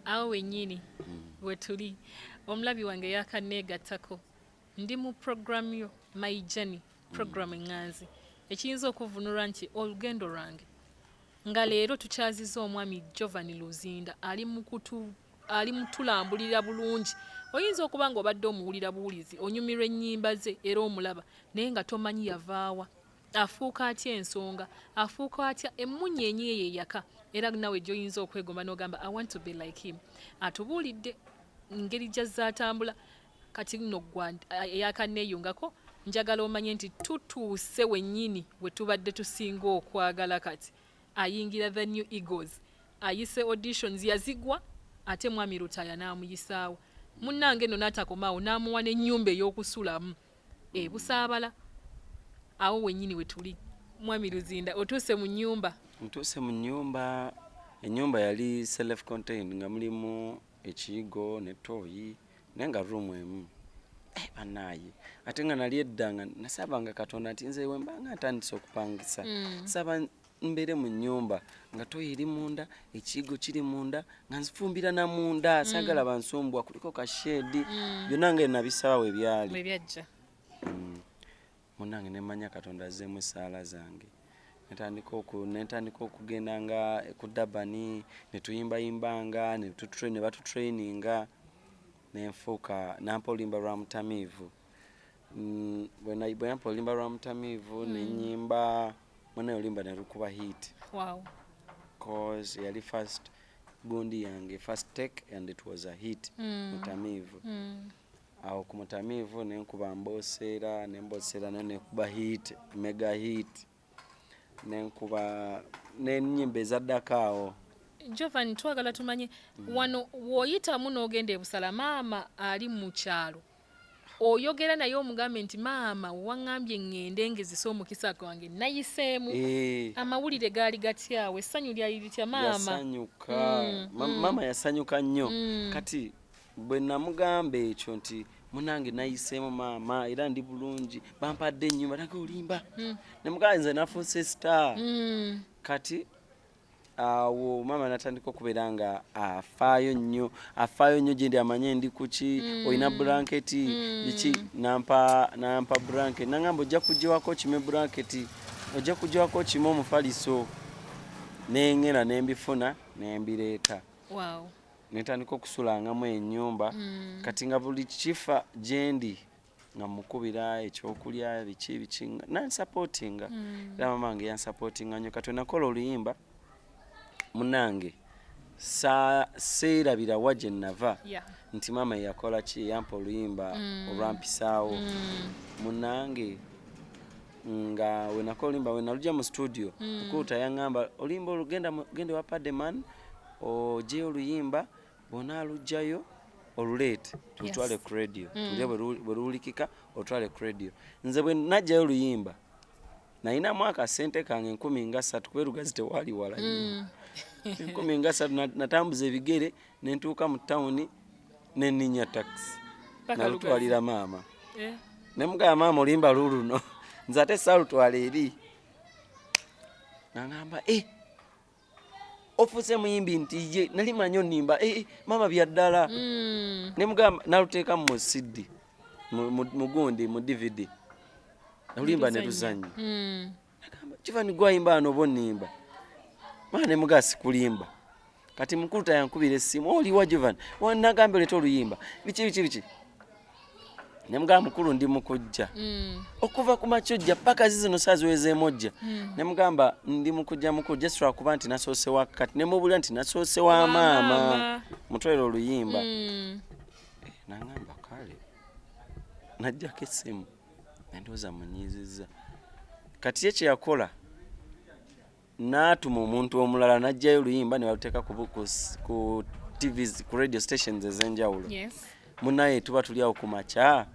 Awo wennyini wetuli. Omulabi wange yakaneegattako, ndi mu program yo My Journey, program eŋŋanzi ekiyinza okuvunulwa nti olugendo lwange, nga leero tukyaziza omwami Giovanni Luzinda, ali mu kutu ali mutulambulira bulungi. Oyinza okuba nga obadde omuwulira buwulizi, onyumirwa ennyimba ze era omulaba, naye nga tomanyi yavaawa, afuuka atya ensonga, afuuka atya emmunyeenye eyo eyaka, era nawe gy'oyinza okwegomba n'ogamba, "I want to be like him." Atubuulidde ngeri gyazzaatambula. Kati nno gwa eyakanneeyungako, njagala omanye nti tutuuse wennyini we tubadde tusinga okwagala. Kati ayingira The New Eagles, ayise auditions, yazigwa, ate mwami Lutaya n'amuyisaawo. Munnange nno n'atakomaawo, n'amuwa n'ennyumba ey'okusulamu ebusaabala. Awo wennyini we tuli. Mwami Luzinda, otuuse mu nnyumba. Ntuuse mu nnyumba. Ennyumba yali self contained, nga mulimu ekiyigo ne toilet, naye nga room emu. Bannaaye, ate nga nali edda nga nasabanga Katonda nti nze we mbanga ntandise okupangisa, saba mbeere mu nnyumba nga toilet eri munda, ekiyigo kiri munda, nga nzifumbira na munda, saagala bansumbwa, kuliko ka shed, byonna nga nabisaba we byali. Bwe byajja. Munnange, nemanya Katonda azzeemu essaala zange. Nentandika okugendanga ku Dabani, ne tuyimbayimbanga, ne batutraininga, nenfuuka nampa oluyimba lwa Mutamiivu. Bwe yampa oluyimba lwa Mutamiivu, nenyimba munaye oluyimba ne lukuba hit, cause yali first gundi yange, first take, and it was a hit, Mutamiivu. Awo ku Mutamiivu nenkuba Mboseera, nemboseera nayo nekuba hit, mega hit, nenkuba n'ennyimba ezaddako awo. Jovan, twagala tumanye wano w'oyitamu n'ogenda ebusala, maama ali mu kyalo, oyogera naye omugambe nti, "Maama, waŋŋambye ŋŋende ngezise omukisa gwange, nayiseemu." Amawulire gaali gatyawo? Essanyu lyali litya, maama? Yasanyuka. Maama yasanyuka nnyo. Kati bwe namugamba ekyo nti, "Munange, nayiseemu maama, era ndi bulungi, bampadde ennyumba," nange olimba nemugamba, "Nze nafuuse star." Kati awo maama natandika okubeera nga afaayo nnyo, afaayo nnyo gyendi, amanye ndi kuki, olina blanketi biki, nampa blanket, nangamba, "Ojja kujjawako kime blanketi, ojja kujjawako kime omufaliso." Nengenda nembifuna, nembireeta. Netandika okusulangamu ennyumba. Kati nga buli kifa gyendi nga mukubira ekyokulya, biki biki, nansupportinga. Era mama wange yansupportinga nnyo. Kati wenakola oluyimba, munange, seerabira wa gye nava, nti maama yeyakola ki, yampa oluyimba olwampisaawo. Munange, nga wenakola oluyimba, wenalujja mu studio, Mukuuta yaŋŋamba, "Oluyimba olugenda genda ewa Pademan, ogyeyo oluyimba, bw'onaalugjayo oluleete, tulutwale ku radio, tulye bwe luwulikika, olutwale ku radio." Nze bwe najjayo oluyimba, nalinamu akasente kange 30,000, kuba erugazi tewaali wala nnyo. 30,000, natambuza ebigere nentuuka mu tawuni, nenninya takisi, Paka nalutwalira maama. Lugazi. Nemugamba, "Maama, oluyimba luuluno, nze ate saalutwala eri." Naŋamba, "E, ofuuse muyimbi?" Nti, "Ye, nali manyi onimba." "Eh, maama, byaddala." Nemugamba, naluteeka mu CD, mu gundi, mu DVD, oluyimba ne luzannya. Nagamba, "Kivani gwayimba wano oba onimba?" Maama nemugaa, "Sikulimba." Kati mukulu tayankubira essimu, "Oliwa Jovan? Nagambye oleeta oluyimba, biki biki biki." Nemugamba, "Mukulu, ndi mukujja." Okuva ku makyojja paka zizino saa ziwezeemu ojja. Nemugamba, "Ndi mukujja mukulu, just lwakuba nti nasoose wa." Kati nemubulira nti nasoose wa Wa maama maama. mutwalire oluyimba. Nangamba, "Kale." Najjako essimu, nendowooza munyiizizza. Kati ye kyeyakola, n'atuma omuntu omulala, n'ajjayo oluyimba ne baluteeka ku TVs, ku radio stations ez'enjawulo. Munaye, tuba tuli awo ku makya.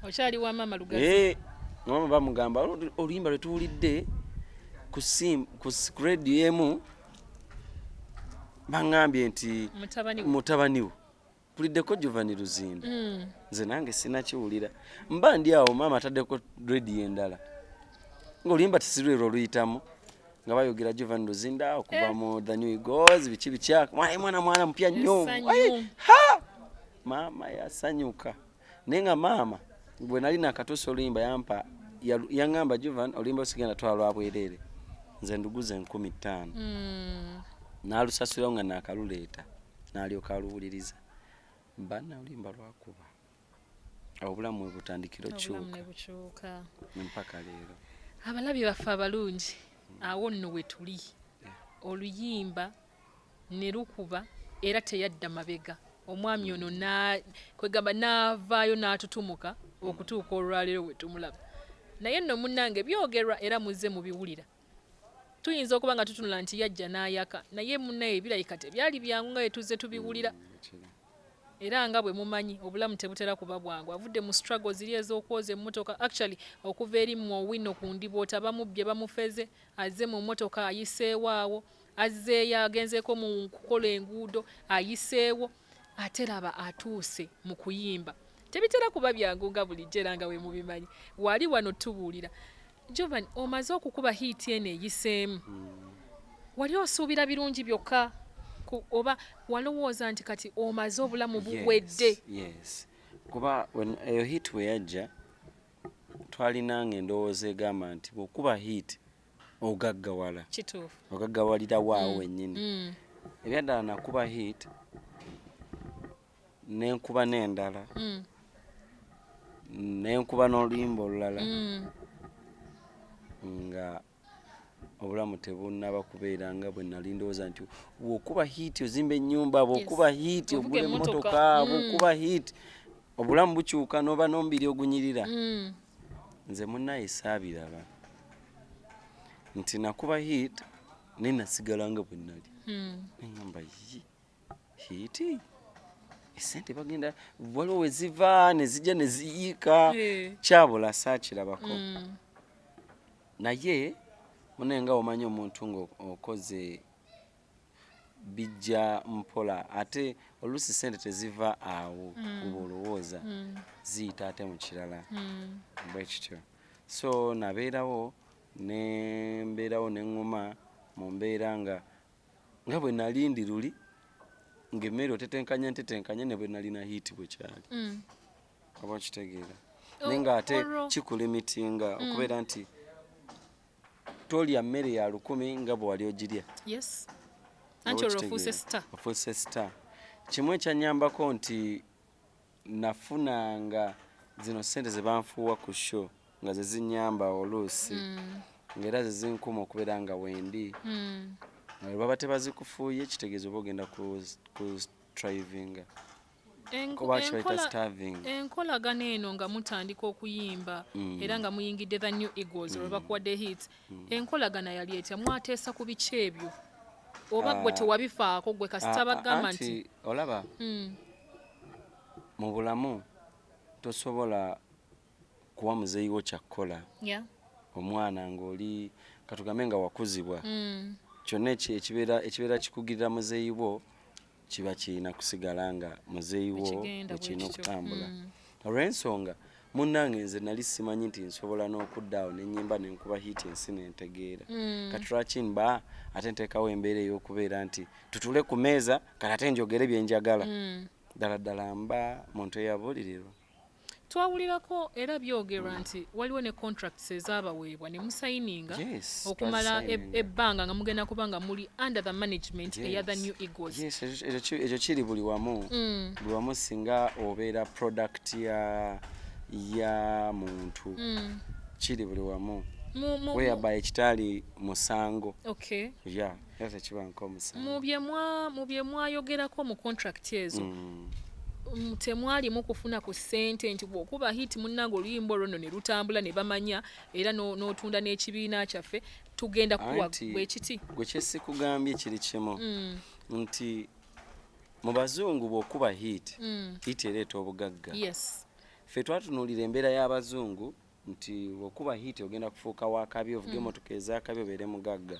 Okyali wa maama Lugazi? Eh, mama bamugamba, "Oluyimba lwe tuwulidde ku radio emu, baŋŋambye nti mutabani we. Mutabani wo, puliddeko Giovanni Luzinda." Nze nange sinakiwulira, mba ndi awo, maama ataddeko radio endala, ng'oluyimba tesirwero oluyitamu. Nga bayogera Jovan Luzinda okuva mu The New Eagles, biki biki, mwana mwana mwana mupya nnyo. Essanyu. Ai, ha! Maama yasanyuka, naye nga maama bwe nali nakatuusa oluyimba yampa yaŋŋamba, "Jovan, oluyimba sigenda twala lwa bwereere, nze nduguza 5000." N'alusasulawo nga naakaluleeta, n'alyoka aluwuliriza. Bana, oluyimba lwakuba, obulamu we butandikira obulamu okyuka ne bukyuka mpaka leero. Abalabi baffe abalungi, awo nno we tuli. Oluyimba ne lukuba era teyadda mabega. Omwami ono kwegamba n'avaayo n'atutumuka okutuuka olwaleero we tumulaba. Naye nno munnange, byogerwa era muzze mubiwulira. Tuyinza okuba nga tutunula nti yajja n'ayaka, naye munnaye ebirayika tebyali byangu nga bwe tuzze tubiwulira. Era nga bwe mumanyi, obulamu tebutera kuba bwangu. Avudde mu struggle ziri ez'okwoza emmotoka, actually okuva eri mu Owino ku Ndiboota, bamubbye, bamufeze, azze mu mmotoka, ayiseewo awo, azzeeyo, agenzeeko mu kukola enguudo, ayiseewo, ate laba atuuse mu kuyimba. Tebitera kuba byangu nga bulijjo, era nga bwe mubimanyi, wali wano tubuulira. Jovan, omaze okukuba hit eno eyiseemu, wali osuubira birungi byokka oba walowooza nti kati omaze, obulamu buwedde? Yes, kuba eyo hit bwe yajja, twalinanga endowooza egamba nti bw'okuba hit ogaggawala. Kituufu. Ogaggawalirawo awo wennyini. Ebyaddala nakuba hit, nenkuba n'endala, nenkuba n'oluyimba olulala, nga obulamu tebunnaba kubeera nga bwe nali ndowooza nti bw'okuba hit ozimba ennyumba, bw'okuba hit ovuga ogula emmotoka. emmotoka, bw'okuba hit obulamu bukyuka n'oba n'omubiri ogunyirira. Nze munnaye saabiraba nti nakuba hit, naye nasigala nga bwe nali. Neŋŋamba, yi, hit esente bagenda waliwo we ziva ne zijja ne ziyiika. Kyabula saakirabako. Naye munaye, nga omanyi omuntu nga okoze bijja mpola, ate oluusi sente teziva awo kuba olowooza, ziyita ate mu kirala bwe kityo. So nabeerawo ne mbeerawo ne ŋŋuma mu mbeera nga bwe nali ndi luli, ng'emmere otetenkanya ntetenkanya, ne bwe nalina hit bwe kyali. Oba okitegeera? Naye ng'ate kikulimitinga okubeera nti tolya mmere ya 1000 nga bwe wali ogirya. Yes, anti olwo ofuuse star. Ofuuse star. Kimu ekyanyambako nti nafunanga zino sente ze banfuuwa ku show, nga ze zinyamba oluusi, ng'era ze zinkuma okubeera nga wendi. Nga bwe baba tebazikufuuye, kitegeeza oba ogenda ku starvinga, oba kibayita starving. Enkolagano eno nga mutandika okuyimba era nga muyingidde The New Eagles, olwo bakuwadde hits, enkolagana yali etya? Mwateesa ku biki ebyo, oba gwe tewabifaako, gwe kasita bagamba nti Anti olaba, mu bulamu tosobola kuwa muzeeyi wo kyakkola. Omwana ng'oli, katugambe nga wakuzibwa, kyonna ekibeera kikugirira muzeeyi wo kiba kirina kusigala nga muzeeyi wo Bwekigenda bwe kirina bwe kityo. okutambula. Olw'ensonga munnange, nze nali simanyi nti nsobola n'okudda awo nenyimba nenkuba hit, ensi nentegeera. Kati lwaki mba ate nteekawo embeera ey'okubeera nti tutule ku meeza, kati ate njogere bye njagala? Ddala ddala mba muntu eyabuulirirwa. Twawulirako era byogerwa nti waliwo ne contracts ezaabaweebwa ne musayininga Yes, okumala twazisayininga. ebbanga nga mugenda kuba nga muli under the management eya The Yes. New Eagles. Yes, ekyo kiri buli wamu. Buli wamu singa obeera product ya muntu, kiri buli wamu, whereby ekitaali musango. Ya, era tekiba nk'omusango. Mu bye mwayogerako mu contract ezo, temwalimu kufuna ku ssente nti bw'okuba hit munnange, oluyimba olwo nno ne lutambula ne bamanya era n'otunda n'ekibiina kyaffe, tugenda kuwa Anti bwe kiti? Gwe kyesikugambye kiri kimu, nti mu bazungu bw'okuba hit, hit ereeta obugagga. Ffe twatunuulira embeera y'abazungu nti bw'okuba hit ogenda kufuuka wakabi, ovuga emotoka ezakabi, obeere mugagga.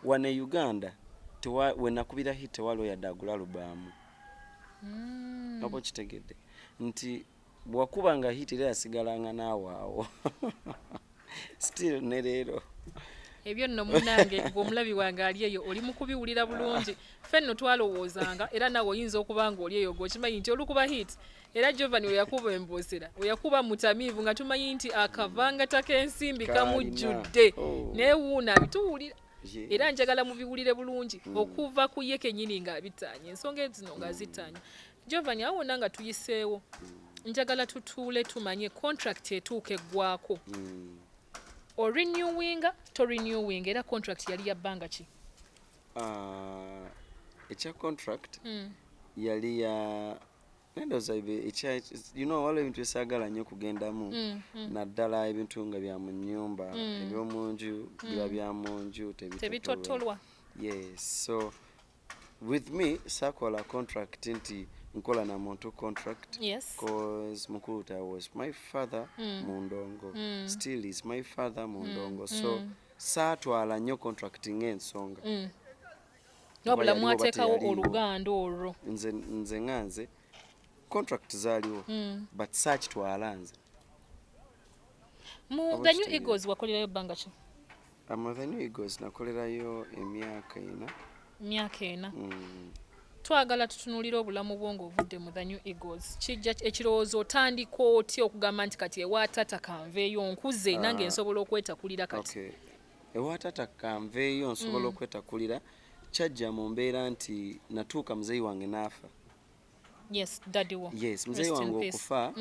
Wano e Uganda we nakubira hit tewaliwo yadde agula album. Oba okitegedde nti bwakubanga hit era yasigalanga naawe awo still ne leero. Ebyo nno munnange, gwe omulabi wange ali eyo oli mu kubiwulira bulungi. Ffe nno twalowoozanga, era naawe oyinza okuba nga oli eyo gweokimanyi nti olukuba hit, era Jovan we yakuba embosera, we yakuba mutamiivu, nga tumanyi nti akavangata k'ensimbi kamujjudde. Oh. Naye wuuno abituwulira. Era njagala mubiwulire bulungi okuva ku ye kennyini ng'abitaanya ensonga zino, ng'azitaanya. Jovan, awo wonna nga tuyiseewo, njagala tutuule tumanye contract etuuka eggwako, orenewinga, torenewinga, era contract yali ya bbanga ki? Ah, ekya contract yali ya nendowooza ekya waliwo ebintu esaagala nnyo kugendamu, naddala ebintu nga bya mu nnyumba. Ebyomu nju biba bya mu nju. Tebitotolwa. Yes, so with me sakola contract nti nkola na muntu contract, cause mukulu Lutaaya was my father mu ndongo, still is my father mu ndongo, so saatwala nnyo contract ng'ensonga. Wabula Oba yaliwo oba mwateekawo teyaliiwo. Oluganda olwo. Nze nga nze contract zaaliwo, but saakitwala nze. Mu Oba The New kitegeera. Eagles wakolerayo bbanga ki? Mu The New Eagles nakolerayo emyaka 4. Myaka 4. Twagala tutunuulire obulamu bwo ng'ovudde mu The New Eagles. Kijja ekirowoozo, otandika otya okugamba nti kati ewa tata kanveeyo, nkuze, nange nsobola okwetakulira kati? Okay, ewa tata kanveeyo nsobola okwetakulira kyajja mu mbeera nti natuuka muzeeyi wange n'afa. Yes, daddy wo. Yes, muzeeyi Rest in wange peace. okufa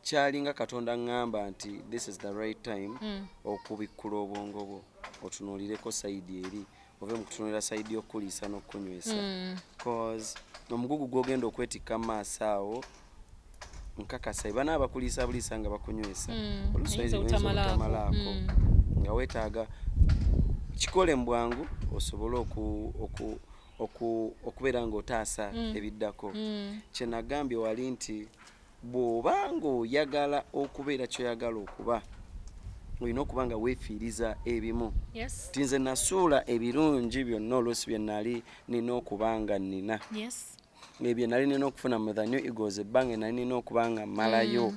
kyalinga Katonda ŋŋamba nti this is the right time okubikkula obwongo bwo, otunuulireko side eri, ove mu kutunuulira side y'okuliisa n'okukunywesa, cause omugugu gw'ogenda okwetikka mu maaso awo, nkakasa bana bakuliisa buliisa nga bakunywesa, oluusi Oyinza oyinza obutamalaako. obutamalaako, nga weetaaga kikole mu bwangu osobole okubeera ng'otaasa ebiddako. Kyenagambye wali nti bw'oba ng'oyagala okubeera kyoyagala okuba, olina okuba nga weefiiriza ebimu. Nti nze nasuula ebirungi byonna oluusi bye nali nina okuba nga nnina, ebyo nali nina okufuna mu The New Eagles, ebbanga nali nina okuba nga mmalayo,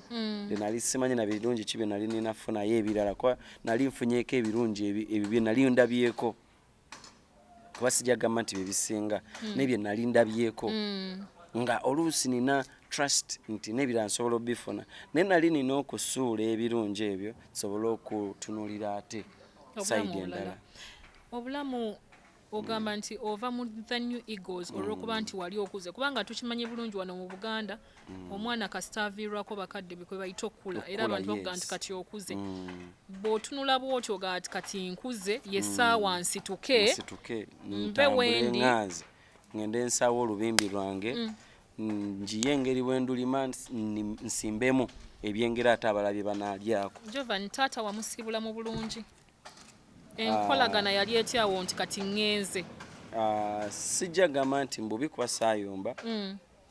bye nali simanyi na birungi ki bye nali nina funayo ebirala, kuba nali nfunyeeko ebirungi ebyo bye nali ndabyeko, kuba sijja gamba nti bye bisinga, naye bye nali ndabyeko nga oluusi nina trust nti n'ebirala nsobola obifuna, naye nali nina okusuula ebirungi ebyo nsobole okutunuulira ate Obulamu side obulala. endala. Obulamu, ogamba nti ova mu The New Eagles olw'okuba nti wali okuze, kubanga tukimanyi bulungi wano mu Buganda omwana kasita aviirwako bakadde be kwe bayita okukula, era Okukula, abantu bakuga nti kati okuze. Bw'otunula bw'otyo ogaa nti kati nkuze, ye ssaawa nsituke, nsituke, nve ntambule, wendi. Ŋŋanze ŋŋende nsawo olubimbi lwange, njiye engeri bwe ndulima, nsimbemu ebyengera ate abalala bye banaalyako. Jovan, taata wamusiibula mu bulungi? Enkolagana yali etyawo nti kati ŋŋenze? Ah, sijja gamba nti mbubi, kuba saayomba,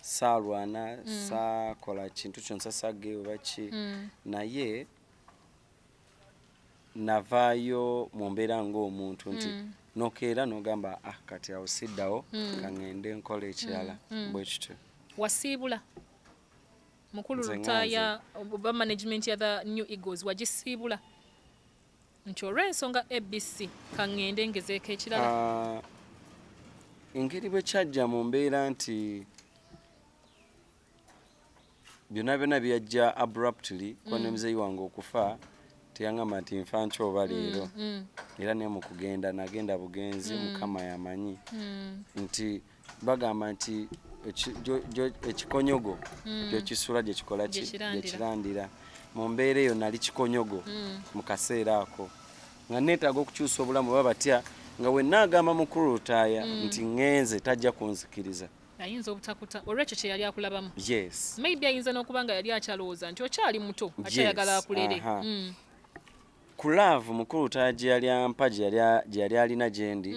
saalwana, saakola kintu kyonsa sagge oba ki, naye navaayo mu mbeera ng'omuntu nti nokeera n'ogamba, ah, kati awo siddawo, kaŋŋende nkola ekirala, bwe kityo. Wasiibula mukulu Nze nga Lutaaya oba management ya The New Eagles wagisiibula nti olw'ensonga ABC kaŋŋende ngezeeko ekirala? Ah, engeri bwe kyajja mu mbeera nti byonna byonna byajja abruptly, kuba ne muzeeyi wange okufa teyaŋŋamba nti nfa nkya oba leero, era ne mu kugenda nagenda bugenzi, Mukama yamanyi nti bagamba nti ekikonyogo gyokisula gyekikola ki? Gyekirandira. Gyekirandira. Mu mbeera eyo nali kikonyogo mu kaseera ako nga neetaaga okukyusa obulamu oba batya, nga we naagamba mukulu Lutaaya nti ŋŋenze, tajja kunzikiriza. Ayinza obutakuta olwekyo kye yali akulabamu. Yes. Maybe ayinza n'okuba nga yali akyalowooza nti okyali muto, akyayagala akulere. Aha. Ku love mukulu Lutaaya gye yali ampa, gye yali alina gye ndi,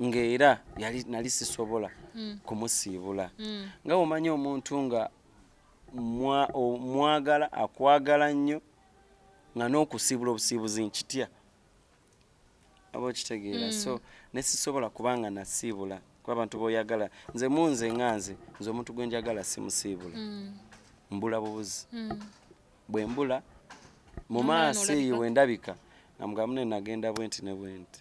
ng'era yali nali sisobola kumusiibula, nga bw'omanyi omuntu nga omwagala, akwagala nnyo, nga n'okusiibula obusiibuzi nkitya, aba okitegeera. So nesisobola kubanga nasiibula, kuba abantu boyagala, nze munze nga nze nze omuntu gwe njagala simusiibula, mbula bubuzi, bwe mbula mu Nomala maaso eyo n'olabika. wendabika. Nga mugamba, "Munne, nagenda bwenti ne bwenti."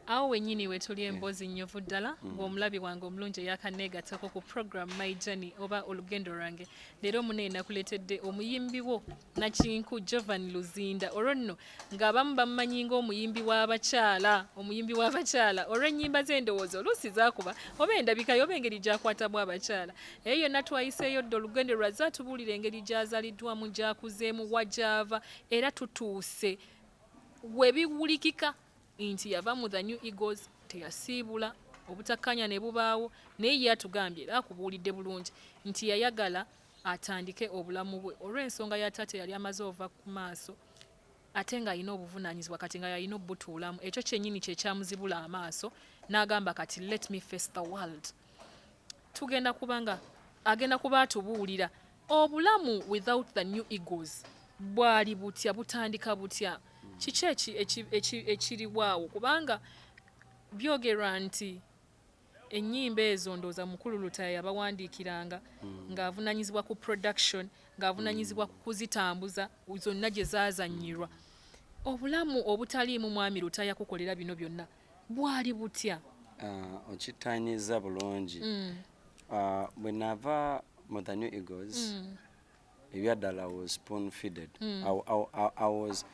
Awo wennyini wetuli, emboozi nnyovu ddala. Ng'omulabi wange omulungi eyakaneegattako ku program My Journey oba olugendo lwange, leero munene nakuleetedde omuyimbi wo nakinku Jovan Luzinda. Olwo nno ng'abamu bamumanyi ng'omuyimbi w'abakyala, omuyimbi w'abakyala olw'ennyimba z'endowooza oluusi zaakuba oba endabikayo oba engeri gy'akwatamu abakyala. Eyo yonna twayiseeyo dda olugendo lwazze, atubuulira engeri gy'azaliddwamu, gy'akuzeemu, wa gy'ava, era tutuuse we biwulikika nti yava mu The New Eagles, teyasiibula, obutakkanya ne bubaawo. Naye ye atugambye era akubuulidde bulungi nti yayagala atandike obulamu bwe olw'ensonga ya taata yali amaze ova ku maaso, ate ng'alina obuvunaanyizibwa kati nga yalina obutuulamu. Ekyo kyennyini kye kyamuzibula amaaso n'agamba, "Kati let me face the world." Tugenda kubanga agenda kuba atubuulira obulamu without the New Eagles bwali butya, butandika butya, kiki ekiriwaawo, kubanga byogerwa nti ennyimba ezo ndowooza mukulu Lutaya yabawandiikiranga, ng'avunaanyizibwa ku production, ng'avunaanyizibwa ku kuzitambuza zonna gye zaazannyirwa. Obulamu obutaliimu mwami Lutaya kukolera bino byonna bwali butya? Okittanyiza bulungi. Bwe nava mu The New Eagles, ebyaddala was spoon feeded. I was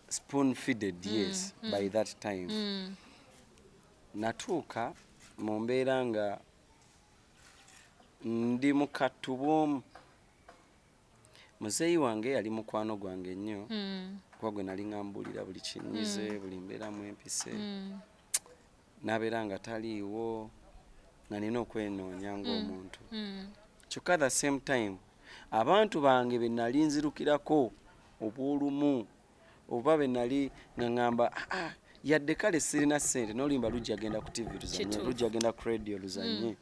spoon feeded, yes. By that time natuuka mu mbeera nga ndi mu kattu bw'omu. Muzeeyi wange yali mukwano gwange nnyo, kuba gwe nali ngambulira buli kinyize, buli mbeera mwempise. N'abeera nga taliiwo, nga nina okwenoonya ng'omuntu. Kyokka the same time abantu bange be nali nzirukirako obwolumu oba be nali nga ŋŋamba, "Ah, ah, yadde kale sirina ssente, n'oluyimba lujja genda ku TV luzanye, lujja genda ku radio luzanye."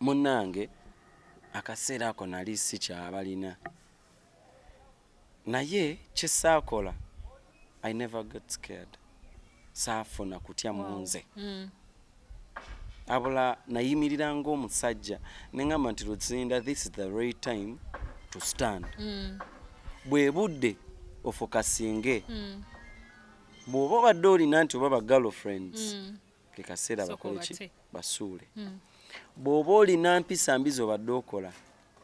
Munnange, akaseera ako nali sikyabalina, naye kyesaakola, I never got scared. Saafuna kutya mu nze, abula nayimirira ng'omusajja ne ŋŋamba nti, "Luzinda, this is the right time to stand." Bwe budde ofokasinge. Bw'oba obadde olina nti oba ba girlfriends, ke kaseera Sooka bakole ki? obate. Basuule. Bw'oba olina mpisa mbi z'obadde okola,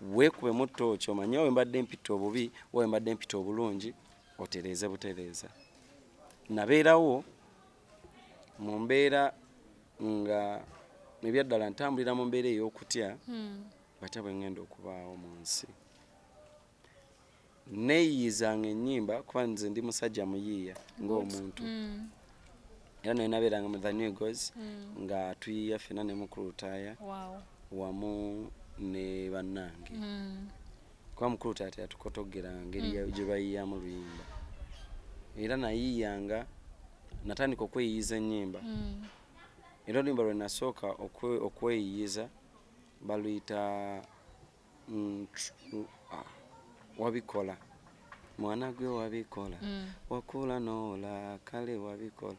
weekubemu ttooki omanye we mbadde mpita obubi, we mbadde mpita obulungi, otereeze butereeza. Nabeerawo mu mbeera nga ebyaddala ntambulira mu mbeera ey'okutya, batya bwe ŋŋenda okubaawo mu nsi. Neeyiyizanga ennyimba, kuba nze ndi musajja muyiiya ng'omuntu. Era naye nabeeranga mu The New Eagles nga tuyiiya ffenna ne mukulu Lutaaya wamu ne bannange, kuba mukulu Lutaaya teyatukotoggera ngeri gye bayiiyamu luyimba. Era nayiiyanga, natandika okweyiyiza ennyimba. Era oluyimba lwe nasooka okweyiyiza baluyita "Wabikola Mwana Gwe". Wabikola, wakula noola, kale wabikola,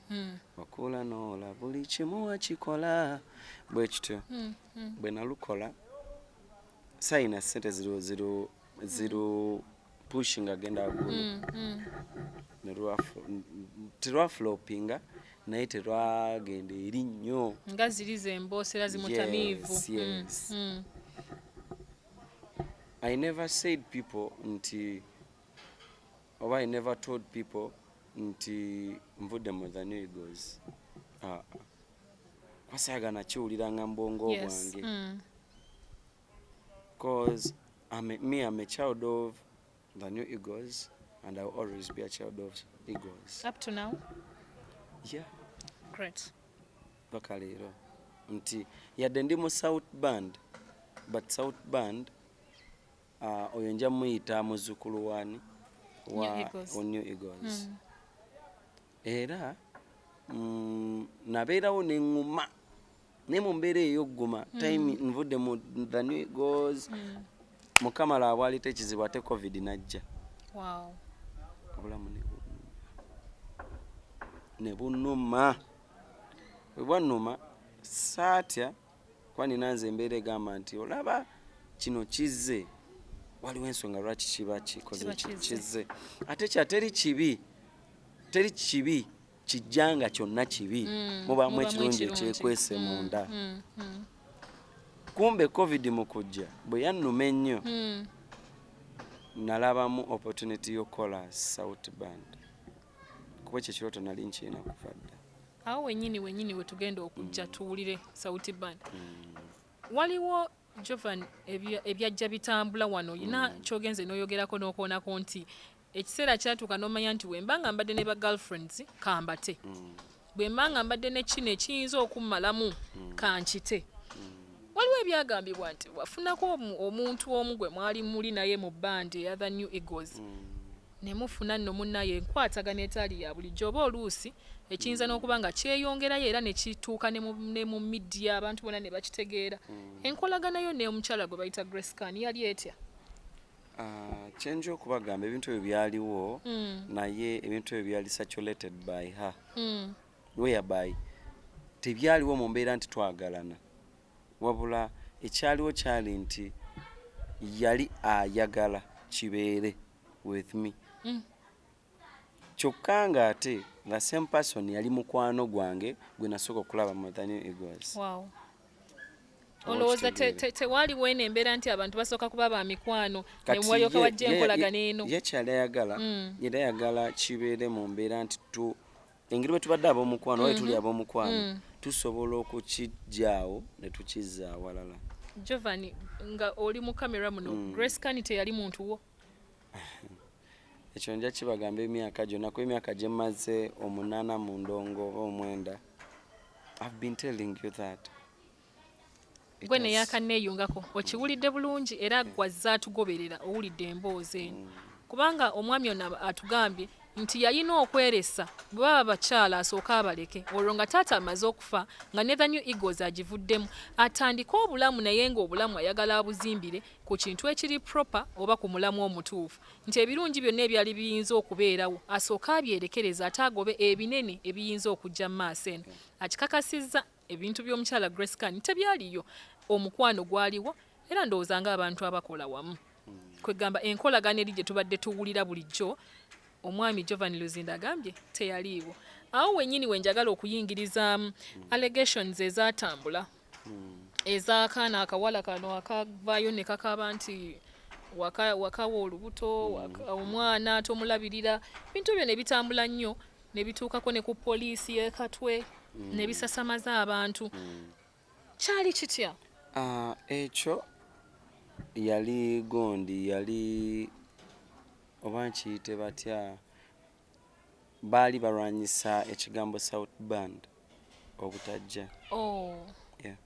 wakula noola, buli kimu wakikola bwe kityo. Bwe nalukola, sayina sente ziru ziru ziru pushing agenda waggulu. Terwaflopinga, naye terwagenda eri nnyo. Nga ziri zemboosera zimutamiivu. Yes. I never said people nti oba I never told people nti nvudde mu The New Eagles. Ah, kuba saagala kiwuliranga mu bwongo bwange, 'cause I'm a child of the New Eagles and I will always be a child of Eagles. Up to now? Yeah. Great. Paka leero nti yadde ndi mu South Band, but South Band, oyo nja muyita muzzukulu wani wa New Eagles. Wa New Eagles. Era nabeerawo neŋŋuma, naye mu mbeera ey'ogguma time nvudde mu The New Eagles, Mukama laba bwalita ekizibu, ate COVID najja. Obulamu ne bunnuma, ne bunnuma. Bwe bwannuma, saatya, kuba nina nze embeera egamba nti olaba kino kizze, waliwo ensonga lwaki kiba kikoze Kiba ki- kizze. Kizze ate kyateri kibi. Teri kibi kijja nga kyonna kibi, mubaamu Mubaamu ekirungi ekirungi. ekyekwese munda. Kumbe COVID mu kujja bwe yannuma ennyo, nalabamu opportunity y'okukola Sauti Band, kuba ekyo ekirooto nali nkirina kuva dda. Awo wenyini wenyini wetugenda okujja tuwulire Sauti Band. Waliwo, Jovan, ebyajja bitambula wano, yina kyogenze n'oyogerako n'okwonako nti ekiseera kyatuuka n'omanya nti bwe mba nga mbadde ne ba girlfriends kambate, bwe mba nga mbadde ne kino ekiyinza okummalamu kankite. Waliwo ebyagambibwa nti wafunako omuntu omu gwe mwali muli naye mu band eya The New Eagles, ne mufuna nno munnaye enkwatagana etaali ya bulijjo, oba oluusi ekiyinza n'okuba nga kyeyongerayo era ne kituuka ne mu media, abantu bonna ne bakitegeera. Enkolagana yo n'omukyala gwe bayita Grace Khan yali etya? Ah, kyenja okubagamba, ebintu ebyo byaliwo, naye ebintu ebyo byali saturated by her, whereby tebyaliwo mu mbeera nti twagalana, wabula ekyaliwo kyali nti yali ayagala kibeere with me. Kyokka ng'ate the same person yali mukwano gwange gwe nasooka okulaba mu The New Eagles. Oba Olowooza okitegeera. Tewaaliwo eno embeera nti abantu basooka kuba ba mikwano ne Kati walyoka wajja enkolagana eno? Ye kyali ayagala, yali ayagala kibeere mu mbeera nti tu engeri bwe tubadde ab'omukwano, oba tuli ab'omukwano, tusobola okukijjaawo ne tukizza awalala. Jovan, nga oli mu kamera muno, Grace Khan teyali muntu wo? Ekyo nja kibagamba emyaka gyonna, kuba emyaka gye mmaze 8 mu ndongo oba 9, I've been telling you that. It Gwe neyakanneeyungako okiwulidde bulungi, era gwazze atugoberera owulidde emboozi eno, kubanga omwami ono atugambye nti yalina okweresa bwe baba bakyala asooke abaleke, olwo nga taata amaze okufa, nga ne The New Eagles agivuddemu, atandike obulamu, naye ng'obulamu ayagala abuzimbire ku kintu ekiri proper oba ku mulamu omutuufu, nti ebirungi byonna ebyali biyinza okubeerawo asooke abyerekereza ate agobe ebinene ebiyinza okujja mu maaso. Eno akikakasizza, ebintu by'omukyala Grace Khan tebyaliyo, omukwano gwaliwo, era ndowooza ng'abantu abakola wamu, kwegamba enkolagana eri gye tubadde tuwulira bulijjo, omwami Jovan Luzinda agambye teyaliiwo. Awo wennyini we njagala okuyingirizaamu allegations ezatambula ez'akaana akawala kano akavaayo ne kakaba nti wakawa olubuto, omwana tomulabirira, bintu byo ne bitambula nnyo ne bituukako ne ku poliisi y'e Katwe ne bisasamaza abantu. Kyali kitya? Ah, ekyo yali gondi, yali oba nkiyite batya, baali balwanyisa ekigambo Sauti Band obutajja. Oh. Yeah.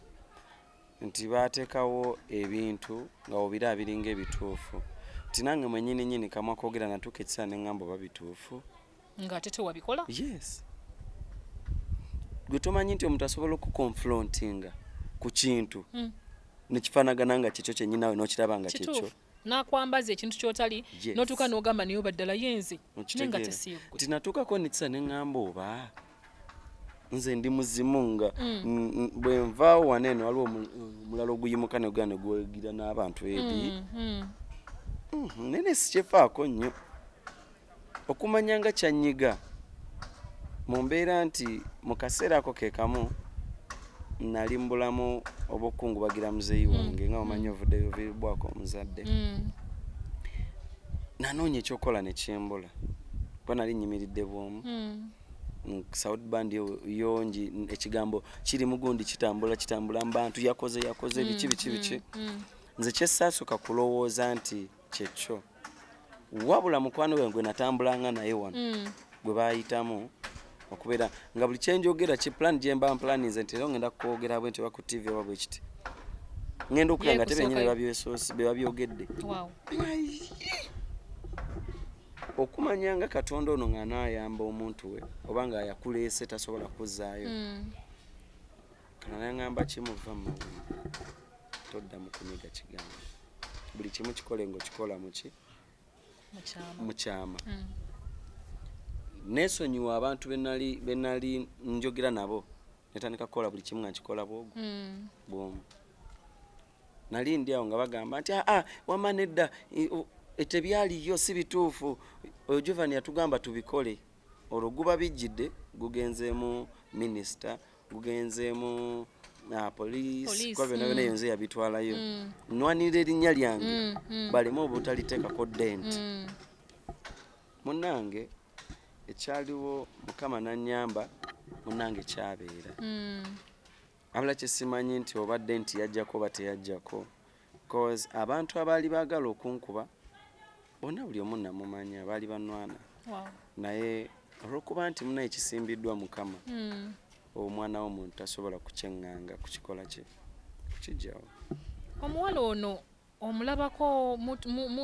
Nti baateekawo ebintu nga obira biringa ebituufu, nti nange mwenyini nyini kamwa koogera natuuka ekiseera ne ŋŋamba oba bituufu. Ng'ate tewabikola. Yes, gwe tomanyi nti omuntu asobola okuconfrontinga ku kintu nekifaanagana nga kikyo kyennyini, nawe n'okiraba nga kikyo. Kituufu, n'akwambaza ekintu ky'otali. Yes. N'otuuka n'ogamba naye oba ddala yenze, naye nga Okitegeera? tesiigwe. Nti natuukako nekisa ne ŋŋamba oba nze ndi muzimu, nga bwe nvaawo wano eno waliwo omulala oguyimuka ne gugenda ne gwegira n'abantu eri. Naye sikyefaako nnyo okumanya nga kyanyiga mu mbeera nti mu kaseera ako ke kamu nali mu bulamu obw'okukungubagira muzeeyi wange, nga omanyi ovuddeyo oviiribwako omuzadde. Nanoonya ekyokukola ne kimbula, kuba nali nyimiridde bwomu. Sauti Band yongi, ekigambo kiri mugundi, kitambula kitambula mu bantu, yakoze yakoze biki biki biki. Nze kyessaasooka kulowooza nti kyekyo, wabula mukwano gwe gwe natambulanga naye wano gwe bayitamu okubeera nga buli kyenjogera ki plan gye mba mplaninze nti era ngenda kwogera bwe nti oba ku TV oba bwe kiti, ngenda okulaba nga tebenyini Ye be babyogedde. Okumanya nga Katonda ono ng'anaayamba omuntu we oba ng'ayakuleese tasobola kuzzaayo. Kano naŋŋamba kimuva mu mawulire, todda mu kunyiga kigambo, buli kimu kikole ng'okikola muki? Mukyama. Mu kyama. Neesonyiwa abantu be nali njogera nabo, netandika kukola buli kimu nga nkikola bwogu bwomu. Nali ndi awo nga bagamba nti aa wama nedda, tebyaliyo, si bituufu, oyo Jovan yatugamba tubikole. Olwo guba bijjidde, gugenzeemu minisita, gugenzeemu police, Police, kuba byonna byonna eyo nze yabitwalayo. Nwanirira erinnya lyange baleme obutaliteekako dent. Munnange, ekyaliwo, Mukama nanyamba, munnange, kyabeera. Abula kyesimanyi nti obadde nti yajjako oba teyajjako, cause abantu abaali baagala okunkuba bonna, buli omu namumanya, baali banwana. Naye olwokuba nti munaye kisimbiddwa Mukama, omwana w'omuntu tasobola kukyeŋŋanga kukikola kye kukijjawo. Omuwala ono omulabako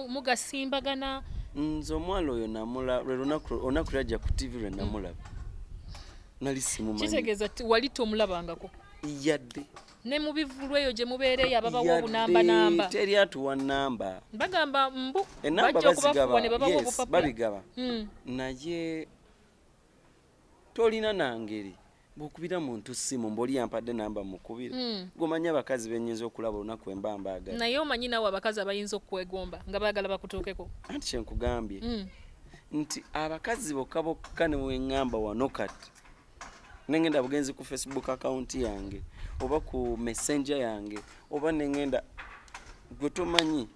mugasimbagana? Nze omuwala oyo namula lwe lunaku, olunaku lwajja ku TV lwe namulaba, nali simumanyi. Kitegeeza wali tomulabangako? Yadde. Ne mu bivvulu eyo gye mubeera eyo ababawa Yadde, obunambanamba? Teri atuwa namba. Bagamba mbu Enamba bajja okubafuwa bazigaba. ne babawa Yes, obupapula. babigaba. Naye tolina nangeri bwokubira muntu simu mboli yampadde namba mukubira. Gomanya abakazi benyinza okulaba olunaku emba mbaagala. Naye omanyi naawe abakazi abayinza okukwegomba nga baagala bakutuukeko? Anti kyenkugambye nti abakazi bokka bokka ne weŋŋamba wano kati nengenda bugenzi ku Facebook account yange oba ku Messenger yange oba nengenda gwe tomanyi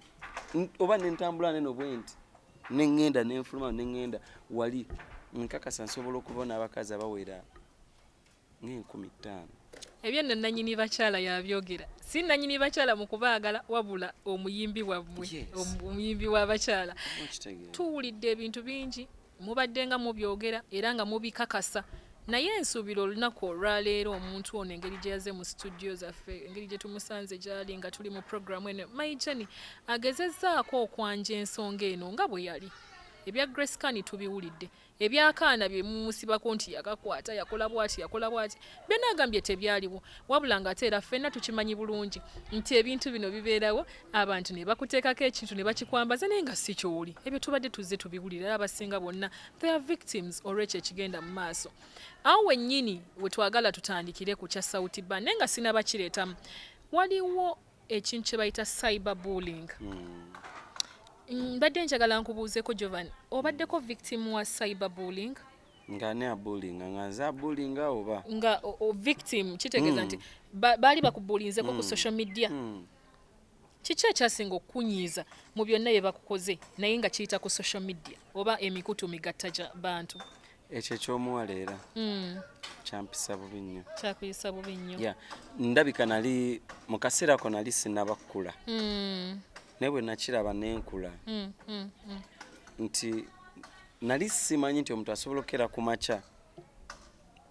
oba nentambula neno bwe nti neŋŋenda nenfuluma neŋŋenda wali, nkakasa nsobola okubona abakazi abawera ng'enkumi ttaano. Ebyo nno nannyini bakyala yabyogera, si nannyini bakyala mu kubaagala, wabula omuyimbi wammwe. Yes. Omuyimbi w'abakyala. Okitegeera? Tuwulidde ebintu bingi, mubadde nga mubyogera era nga mubikakasa, naye nsuubira olunaku olwaleero omuntu ono engeri gye yaze mu studio zaffe, engeri gye tumusanze gyali nga tuli mu programu eno My Journey, agezezzaako okwanja ensonga eno nga bwe yali. Ebya Grace Khan tubiwulidde, ebyakaana bye mumusibako nti yakakwata, yakola bwati, yakola bwati, byonna agambye tebyaliwo, wabula nga ate era ffenna tukimanyi bulungi nti ebintu bino bibeerawo, abantu ne bakuteekako ekintu ne bakikwambaza naye nga si kyoli. Ebyo tubadde tuzze tubiwulira, era abasinga bonna they are victims olw'ekyo ekigenda mu maaso. Awo wennyini we twagala tutandikire ku kya Sauti Band, naye nga sinabakireetamu, waliwo ekintu kye bayita cyber bullying. Mbadde njagala nkubuuzeeko, Jovan, obaddeko victim wa cyber bullying? Nga ani abulinga? Nga nze abulinga oba? Nga o victim kitegeeza nti baali bakubulinzeko ku social media. Kiki ekyasinga okukunyiiza mu byonna bye bakukoze naye nga kiyita ku social media oba emikutu migatta gya bantu? Ekyo ekyomuwala era kyampisa bubi nnyo. Kyakuyisa bubi nnyo? Ya, ndabika nali mu kaseera ako nali sinaba kkula, naye bwe nakiraba nenkula nti nali simanyi nti omuntu asobola okukera ku makya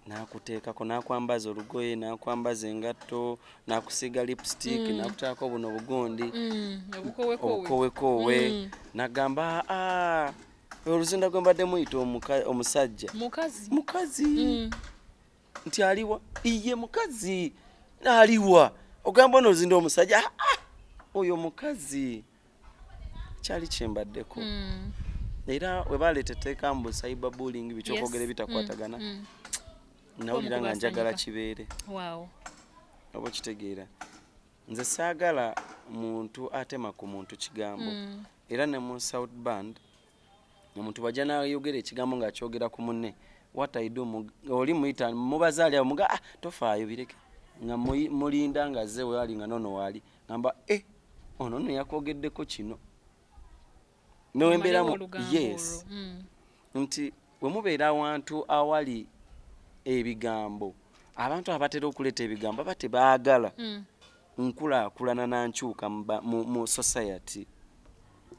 n'akuteekako, n'akwambaza olugoye, n'akwambaza engatto, n'akusiiga lipstick, n'akuteekako buno bugundi obukowekowe. Obukowekoowe. Nagamba, "Aa, oluzinda gwe mbadde muyita omusajja mukazi." Mukazi. Nti aliwa? Iye mukazi aliwa? Ogamba ono oluzinda omusajja? "Ah, ah, oyo mukazi." Kyali kyembaddeko. Era we baleeta etteeka mbu cyber bullying, bikyokwogera ebitakwatagana, nawulira nga njagala Omukubaasanyuka. kibeere. Oba okitegeera, nze saagala muntu atema ku muntu kigambo. Era ne mu South Band omuntu bwajja nayogera ekigambo ng'akyogera ku munne, what I do, oli muyita mubazaali abo muga, "Ah, tofaayo, bireke," nga mulinda nga azze weali nga nono waali, ngamba, "Eh, ono nno yakwogeddeko kino," newembeera Omalewo olugambo yes. olwo. Nti bwe mubeera awantu awali ebigambo, abantu abatera okuleeta ebigambo aba tebaagala nkulaakulana nankyuka mu society,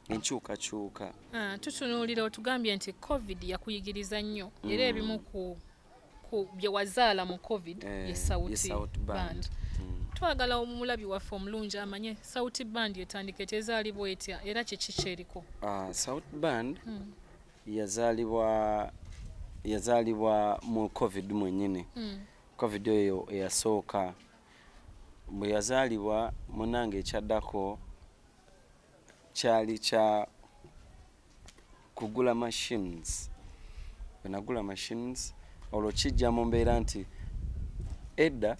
enkyukakyuka. Ah, tutunuulira, otugambye nti COVID yakuyigiriza nnyo, era ebimu ku bye wazaala mu COVID Eh, ye Sauti ye Sauti Band. Band. Twagala omulabi waffe omulungi amanye Sauti Band etandika etezaalibwa etya, era kiki kyeriko? Ah, South Band yazaalibwa mu COVID mwennyini. COVID eyo eyasooka bwe yazaalibwa, munange, ekyaddako kyali kya kugula machines. Bwe nagula machines, olwo kijja mu mbeera nti edda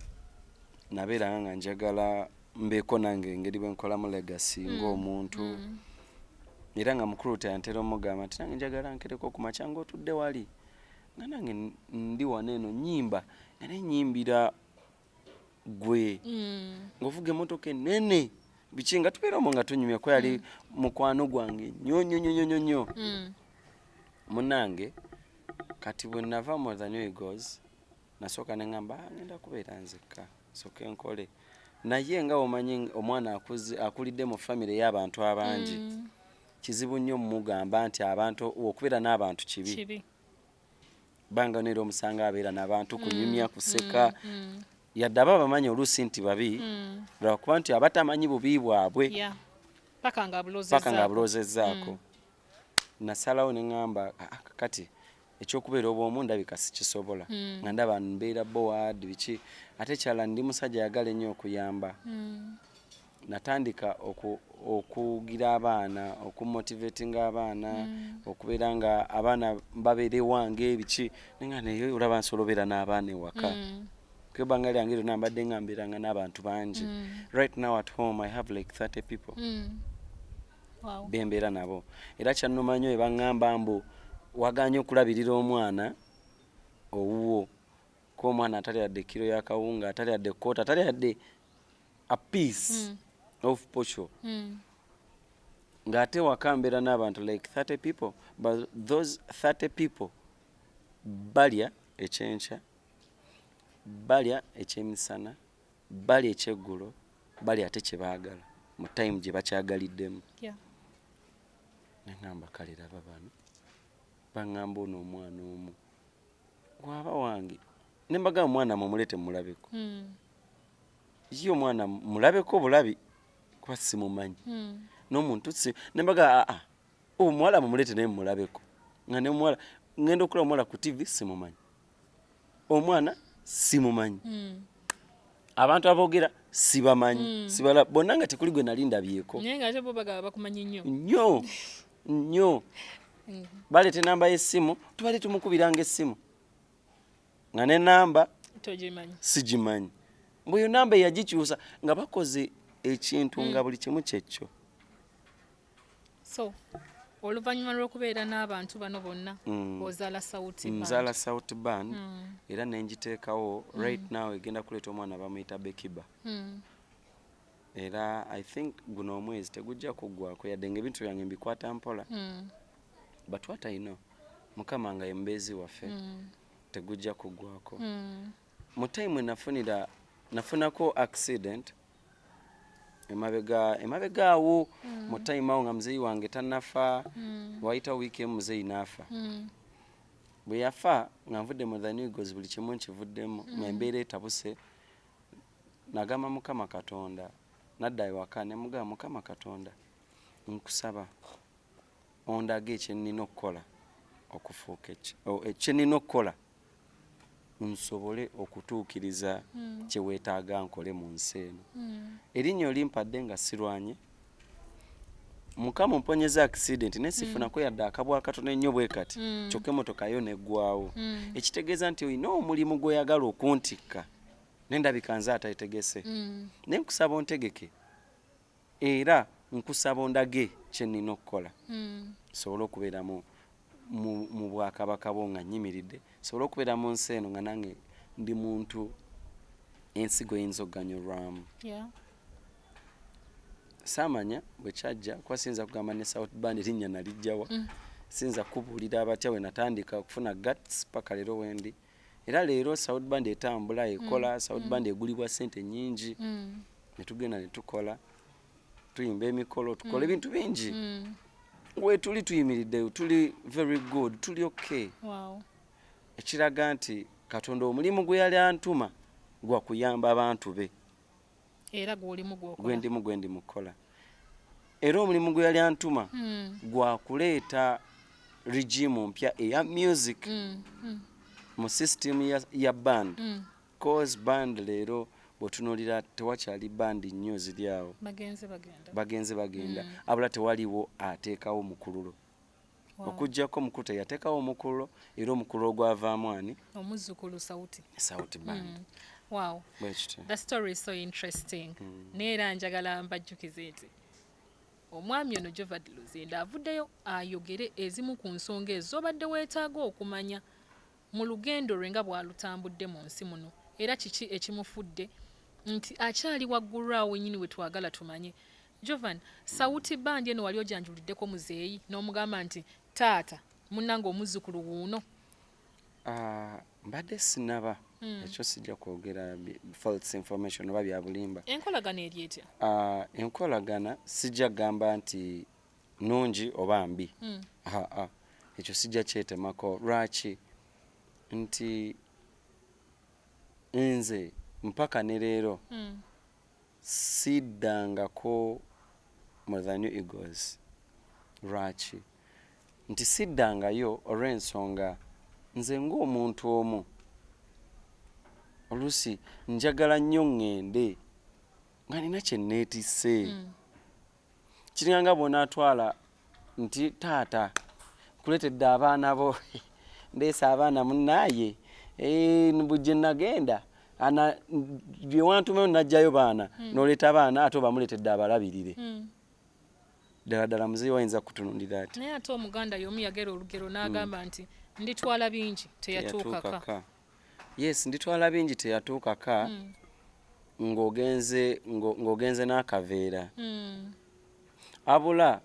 nabeeranga nga njagala mbeeko nange engeri bwe nkolamu legacy ng'omuntu, era nga mukulu teyantera omugamba nti nange njagala nkereko ku makya ng'otudde wali. Nga nange ndi wano eno nyimba, nga nenyimbira gwe ng'ovuga emmotoka enene, biki, nga tubeera omwo nga tunyumya, ko yali mukwano gwange nnyo nnyo nnyo nnyo nnyo. Munnange, kati bwe nava mu The New Eagles, nasooka ne ŋŋamba, "Ah, ngenda kubeera nzekka, sooke nkole." Naye nga omanyi omwana akuze, akulidde mu famire y'abantu abangi, kizibu nnyo mugamba nti abantu, okubeera n'abantu kibi. Kibi. Banga neera omusanga abeera n'abantu, kunyumya, kuseka, yadde aba bamanyi oluusi nti babi, lwakuba nti abatamanyi bubi bwabwe. Yeah, paka nga paka nga abulozezzaako. Abulozezzaako. Nasalawo ne ŋŋamba, "Ah, ah, kati ekyokubeera obwomu ndabika sikisobola." Nga ndaba mbeera bored, biki, ate kyala ndi musajja ayagala ennyo okuyamba. Natandika okugira abaana, okumotivatinga abaana, okubeera nga abaana babeera ewange, biki, nenga naye olaba nsobola obeera n'abaana ewaka. Ebbanga lyange lyonna mbadde nga mbeeranga n'abantu bangi. Right now at home I have like 30 people bembeera nabo. Era kyannuma nnyo ebaŋŋamba mbu waganye okulabirira omwana owuwo, ko omwana atali yadde kiro y'akawunga, atali yadde koota, atali yadde a piece of posho, ng'ate waka mbeera n'abantu like 30 people, but those 30 people balya ekyenkya, balya ekyemisana, balya ekyeggulo, balya ate kye baagala mu time gye bakyagaliddemu. Neŋŋamba, kale raba bano baŋŋamba ono omwana omu gwaba wange, ne mbagamba, omwana mumuleete mulabeko. Ye omwana mulabeko bulabi, kuba simumanyi n'omuntu si, ne mbaga, aa, omuwala mumuleete naye mulabeko. Nga ne muwala ŋŋenda okulaba omuwala ku TV, simumanyi, omwana simumanyi, abantu aboogera sibamanyi, sibala bonna, nga tekuli gwe nali ndabyeko. Naye nga ate bo bagaba bakumanyi nnyo. Nnyo nnyo. Baleeta enamba y'essimu, tubadde tumukubiranga essimu, nga nenamba togimanyi. Sigimanyi. Mbwe namba eyagikyusa, nga bakoze ekintu nga buli kimu kyekyo. So oluvannyuma lw'okubeera n'abantu bano bonna, ozaala Sauti Band. Nzaala South Band era nengiteekawo. Right now egenda kuleeta omwana bamuyita Bekiba. Era I think guno omwezi tegujja kuggwako, yadde nga ebintu byange mbikwata mpola, but what I know, Mukama nga ye mubeezi waffe, tegujja kuggwako. Mu time nafunira, nafunako accident emabega emabega awo, mu time awo nga muzeeyi wange tannafa. Wayitawo wiiki emu muzeeyi n'afa. Bwe yafa nga nvudde mu The New Eagles, buli kimu nkivuddemu, nga embeera etabuse. Nagamba Mukama Katonda, nadda ewaka ne mugamba, "Mukama Katonda, nkusaba ondage ekyenina okukola okufuuka ekyenina okukola nsobole okutuukiriza kye weetaaga nkole mu nsi eno. Erinnya olimpadde nga sirwanye. Mukama mponyeza accident, naye sifunako yadde akabwa akatono ennyo bwe kati, kyokka emotoka yo neggwawo, ekitegeeza nti olina omulimu gw'oyagala okuntikka, nendabika nze atategese. Naye nkusaba ontegeke, era nkusaba ondage kye nnina okukola nsobole okubeera mu bwakabaka bwo nga nnyimiridde, nsobole okubeera mu nsi eno nga nange ndi muntu ensi gweyinza okuganyulwamu." Saamanya bwe kyajja, kuba siyinza kugamba ne South Band erinnya nalijjawa. Siyinza kubuulira abatya we natandika okufuna guts paka leero wendi. Era leero South Band etambula, ekola. South Band egulibwa ssente nnyingi. Ne tugenda ne tukola, tuyimba emikolo, tukola ebintu bingi. Wetuli tuyimiridde, tuli very good, tuli okay. Ekiraga nti Katonda omulimu gwe yali antuma gwa kuyamba abantu be. Era gwolimu gwokola. Gwendimu, gwendi mukukola. Era omulimu gwe yali antuma gwa kuleeta regime mpya eya music mu system ya band, cause band leero bw'otunuulira tewakyali band nnyo ziri awo. Bagenze bagenda. Bagenze bagenda, abula tewaliwo ateekawo mukululo. Okuggyako omukulu teyateekawo omukululo, era omukululo gwavaamu ani? Omuzzukulu Sauti. Sauti Band. Bwekityo. The story is so interesting. Naye era njagala mbajjukize nti omwami ono Jovad Luzinda avuddeyo ayogere ezimu ku nsonga ezo z'obadde weetaaga okumanya. Mu lugendo lwe nga bw'alutambudde mu nsi muno, era kiki ekimufudde nti akyali waggulu awo wennyini we twagala tumanye. Jovan, Sauti Band eno wali ojanjuliddeko muzeeyi n'omugamba nti taata munnange omuzzukulu wuuno? Ah, mbadde sinaba. Ekyo sijja kwogera false information oba bya bulimba. Enkolagana eri etya? Ah, enkolagana sijja kugamba nti nungi oba mbi. Aa, ekyo sijja kyetemako. Lwaki? Nti nze mpaka ne leero siddangako mu The New Eagles. Lwaki nti siddangayo? Olw'ensonga nze ng'omuntu omu oluusi njagala nnyo ŋŋende nga nina kye neetisse. Kiringa nga bw'onaatwala nti taata nkuleetedde abaana bo, ndeese abaana munnaaye, bwe nagenda ana bye wantumayo najjayo baana, n'oleeta abaana ate obamuleetedde abalabirire. Ddala ddala muzeeyi wayinza kutunulira ati? Naye ate Omuganda y'omu yagera olugero n'agamba nti nditwala bingi teyatuukaka. Teyatuukaka. Yes, nditwala bingi teyatuukaka. Ng'ogenze n'akaveera abula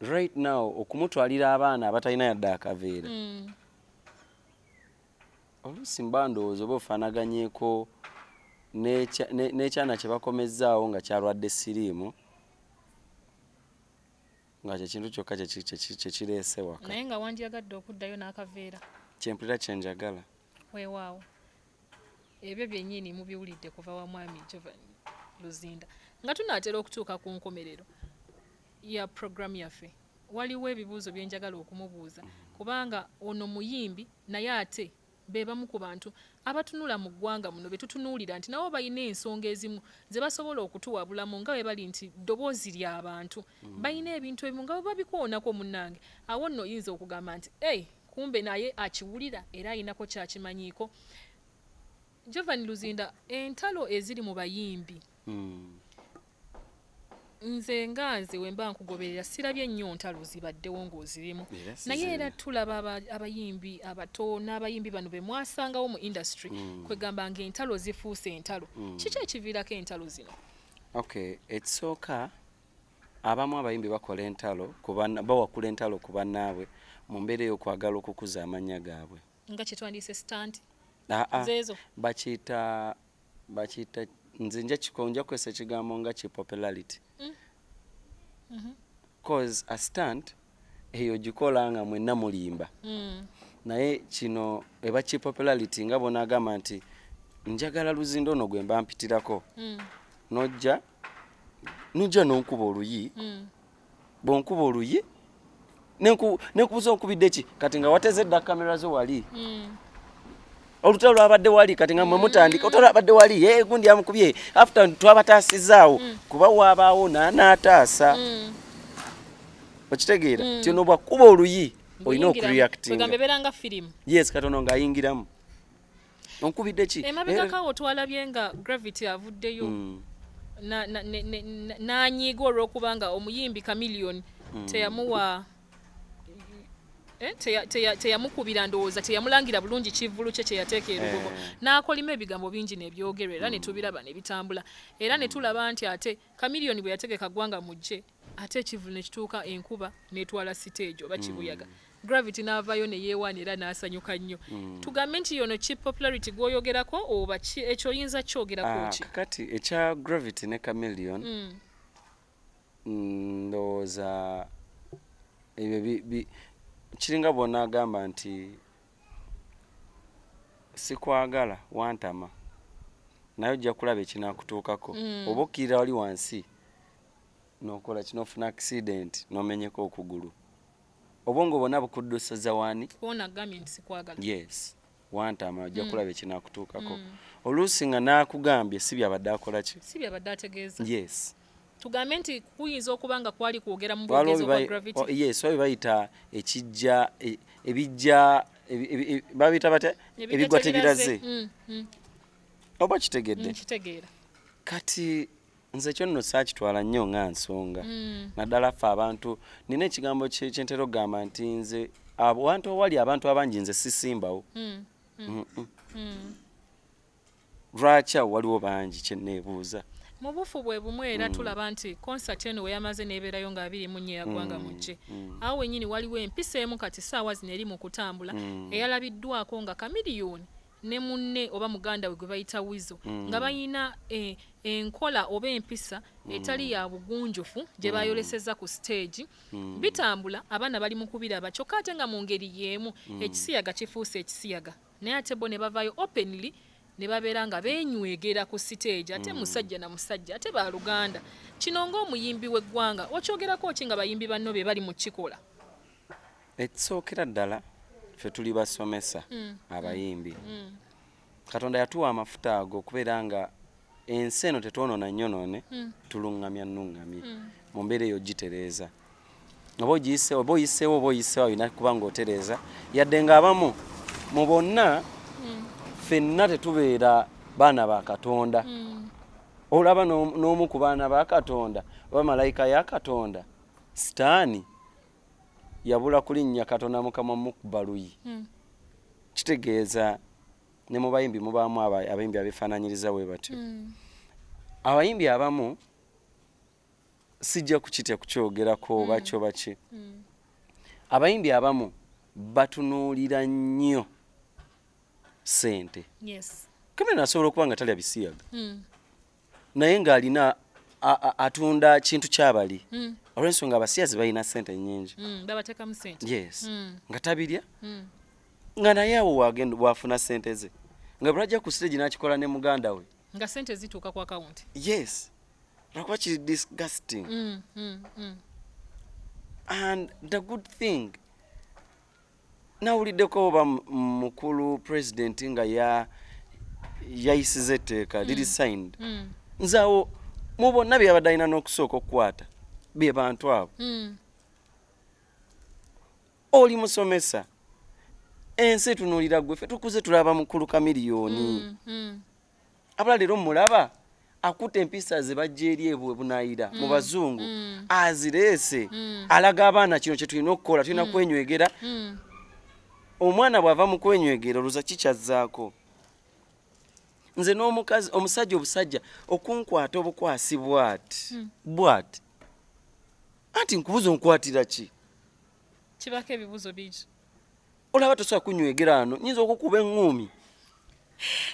right now okumutwalira abaana abatalina yadde akaveera, oluusi mba ndowooza oba ofaanaganyeeko n'ekyana kye bakomezzaawo nga kyalwadde siriimu, nga kyekintu kyokka kyekireese waka. Naye nga wandyagadde okuddayo n'akaveera. Kyempulira kyenjagala. Weewaawo, ebyo byennyini mubiwulidde kuva wa Mwami Jovan Luzinda. Nga tunaatera okutuuka ku nkomerero ya puroguramu yaffe, waliwo ebibuuzo bye njagala okumubuuza, kubanga ono muyimbi, naye ate be bamu ku bantu abatunula mu ggwanga muno be tutunuulira nti nabo balina ensonga ezimu ze basobola okutuwabulamu, nga bwe bali nti ddoboozi ly'abantu. Balina ebintu ebimu nga bwe babikoonako munnange. Awo nno oyinza okugamba nti ei, kumbe naye akiwulira era ayinako kyakimanyiiko. Jovan Luzinda, entalo eziri mu bayimbi, nze nga nze wemba nkugoberera sirabye nnyo ntalo zibaddewo ng'ozirimu. Era Naye era sizirina. Tulaba abayimbi abato n'abayimbi bano be mwasangawo mu industry, kwegamba ng'entalo zifuuse entalo. Kiki ekiviirako entalo zino? Okay, ekisooka, abamu abayimbi bakola entalo bawakula entalo ku bannaabwe mu mbeera ey'okwagala okukuza amannya gaabwe. Nga kyetwandiise stunt? Aa. Zeezo. Bakiyita nze nja kukozesa ekigambo nga ki popularity, cause a stunt eyo gikola nga mwenna mulimba, naye kino eba ki popularity, nga bonaagamba nti njagala Luzinda ono gwe mba mpitirako, nojja nonkuba oluyi. Bwonkuba oluyi nenkubuza onkubidde ki, kati nga wateze dda kamera zo wali, olutalo lwabadde wali, kati nga mwe mutandika olutalo lwabadde wali, ye gundi amukubye, after twabataasizaawo, kuba wabaawo n'anaataasa. Okitegeera ti ono bwakuba oluyi olina okureactinga. Kwegamba ebeera nga firimu. Yes, katono ng'ayingiramu onkubidde ki. Emabegako awo twalabye nga Gravity avuddeyo n'anyiiga olw'okuba nga omuyimbi Chameleon teyamuwa teyamukubira, ndowooza teyamulangira bulungi kivvulu kye kyeyateeka erugogo, n'akolima ebigambo bingi nebyogerwa era ne tubiraba ne bitambula, era ne tulaba nti ate Chameleon bwe yategeka Ggwanga Mujje, ate ekivvulu ne kituuka enkuba n'etwala siteegi oba kibuyaga. Gravity n'avaayo ne yeewaana era n'asanyuka nnyo. Tugambe nti yono ki popularity gw'oyogerako, oba ki ekyo oyinza kyogerako Ah, ki? Kakati ekya Gravity ne Chameleon, ndowooza ebyo kiringa bw'onaagamba nti sikwagala, wantama, naye ojja kulaba ekinaakutuukako, oba okkirira wali wansi n'okola kino, ofuna accident n'omenyeka okugulu, obwongo bwonna bukuddusiza wani? Kuona agambye nti sikwagala. Yes, wantama, ojja kulaba ekinaakutuukako. Oluusi nga naakugambye si byabadde akola ki. Si byabadde ategeeza. Yes. Tugambe nti kuyinza okuba nga kwali kwogera mu Waliwo bwogezi obwa Gravity. Yes, waliwo bayita ekijja ebijja babiyita batya? Ebijja. Ebigwa tebiraze. Oba kitegedde? Nkitegeera. Kati nze ekyo nno saakitwala nnyo nga nsonga, naddala ffe abantu nina ekigambo kyentera okugamba nti nze Awantu awali abantu abangi nze sisimbawo. Lwaki awo waliwo bangi, kyeneebuuza. Mu bufu bwe bumu era tulaba nti concert eno we yamaze n'ebeerayo nga 24 yaggwanga mujje, awo wennyini waliwo empisa emu kati saawa zino eri mu kutambula, eyalabiddwako nga Chameleone ne munne oba muganda we gwe bayita Weasel, nga balina enkola oba empisa etali ya bugunjufu gye bayoleseza ku stage. Bitambula, abaana bali mu kubiraba, kyokka ate nga mu ngeri y'emu ekisiyaga kifuuse ekisiyaga, naye ate bo ne bavaayo openly ne babeera nga beenywegera ku stage, ate musajja na musajja, ate baluganda. Kino ng'omuyimbi w'eggwanga okyogerako ki, nga bayimbi banno be bali mu kikola? Ekisookera ddala, ffe tuli basomesa abayimbi. Katonda yatuwa amafuta ago okubeera nga ensi eno tetwonoona nnyonoone, tuluŋŋamya nnuŋŋamye mu mbeera eyo gitereeza. Oba ogiyise, oba oyiseewo, oba oyiseewo, olina kuba ng'otereeza. Yadde ng'abamu mu bonna ffenna tetubeera baana ba Katonda. Olaba n'omu ku baana ba Katonda oba malayika ya Katonda, Sitaani, yabula kulinnya Katonda Mukama mukuba luyi. Kitegeeza ne mu bayimbi mubaamu abayimbi abeefaananyiriza bwe batyo. Abayimbi abamu sijja kukitya kukyogerako oba kyo baki, abayimbi abamu batunuulira nnyo ssente. Kamera asobola okuba nga talya bisiyaga, naye ng'alina atunda kintu kyabali, olw'ensonga abasiyazi balina ssente nnyingi. Babateekamu sente. Yes. Nga tabirya, nga naye awo wagenda wafuna ssente ze, nga bwajja ku stage n'akikola ne muganda we, nga sente zituuka ku akawunti. Yes, lwakuba kiri disgusting. And the good thing, nawuliddeko oba mukulu president nga yayisiza etteeka liri signed. Nze awo mu bonna bye yabadde alina n'okusooka okukwata be bantu abo. Oli musomesa, ensi etunuulira gwe. Ffe tukuze tulaba mukulu Chameleone. Abula leero mulaba akuta empisa ze bajja eri ebwe bunaayira mu bazungu, azireese, alaga abaana kino kye tulina okukola, tulina kwenywegera. Omwana bw'ava mu kwenywegera, olowooza kikyazzaako? Nze n'omukazi, omusajja, obusajja okunkwata obukwasi bwati bwati, anti nkubuza, onkwatira ki? Kibako ebibuuzo bingi. Olaba tosobola kunywegera ano, nyinza okukuba eŋŋuumi.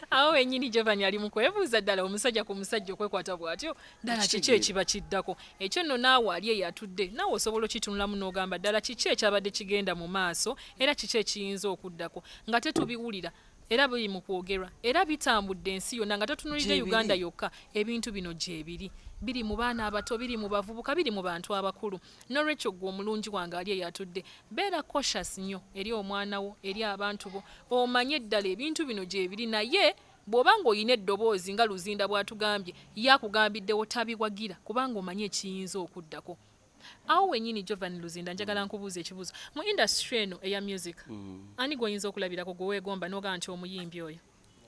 Awo wenyini Giovanni ali mu kwebuuza, ddala omusajja ku musajja okwekwata bw'atyo, ddala kiki ekiba kiddako? Ekyo nno naawe ali eyo atudde naawe osobola okitunulamu n'ogamba, ddala kiki ekyabadde kigenda mu maaso, era kiki ekiyinza okuddako, nga tetubiwulira, era biri mu kwogerwa, era bitambudde ensi yonna, nga totunulidde Gyebiri. Uganda yokka. Ebintu bino gyebiri, biri mu baana abato, biri mu bavubuka, biri mu bantu abakulu. Nolwekyo gwe omulungi wange ali eyo atudde, beera cautious nnyo eri omwana wo, eri abantu bo, omanye ddala ebintu bino gyebiri. Naye bw'oba ng'olina eddoboozi nga Luzinda bw'atugambye, ye akugambiddewo tabiwagira, kubanga omanye ekiyinza okuddako. Awo wennyini, Giovanni Luzinda, njagala nkubuuza ekibuuzo. Mu industry eno eya music, ani gw'oyinza okulabirako, gwe weegomba n'ogamba nti omuyimbi oyo?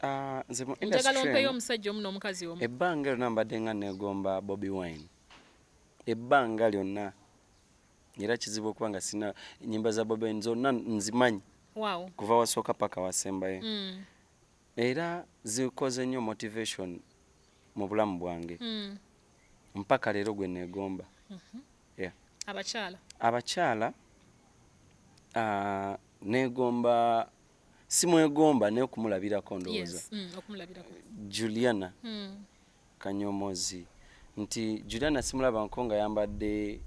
Ah, nze mu Njagala industry ompeeyo eno, omusajja omu n'omukazi omu. Ebbanga lyonna mbadde nga neegomba Bobi Wine, ebbanga lyonna, era kizibu okuba nga sina nyimba za Bobi Wine zonna nzimanyi, kuva wasooka paka wasembayo. Era zikoze nnyo motivation mu bulamu bwange. Mpaka leero gwe neegomba. Yeah. Abakyala? Abakyala, neegomba, simwegomba, naye okumulabirako ndowooza. Yes, okumulabirako. Juliana Kanyomozi, nti Juliana simulabanko nga yambadde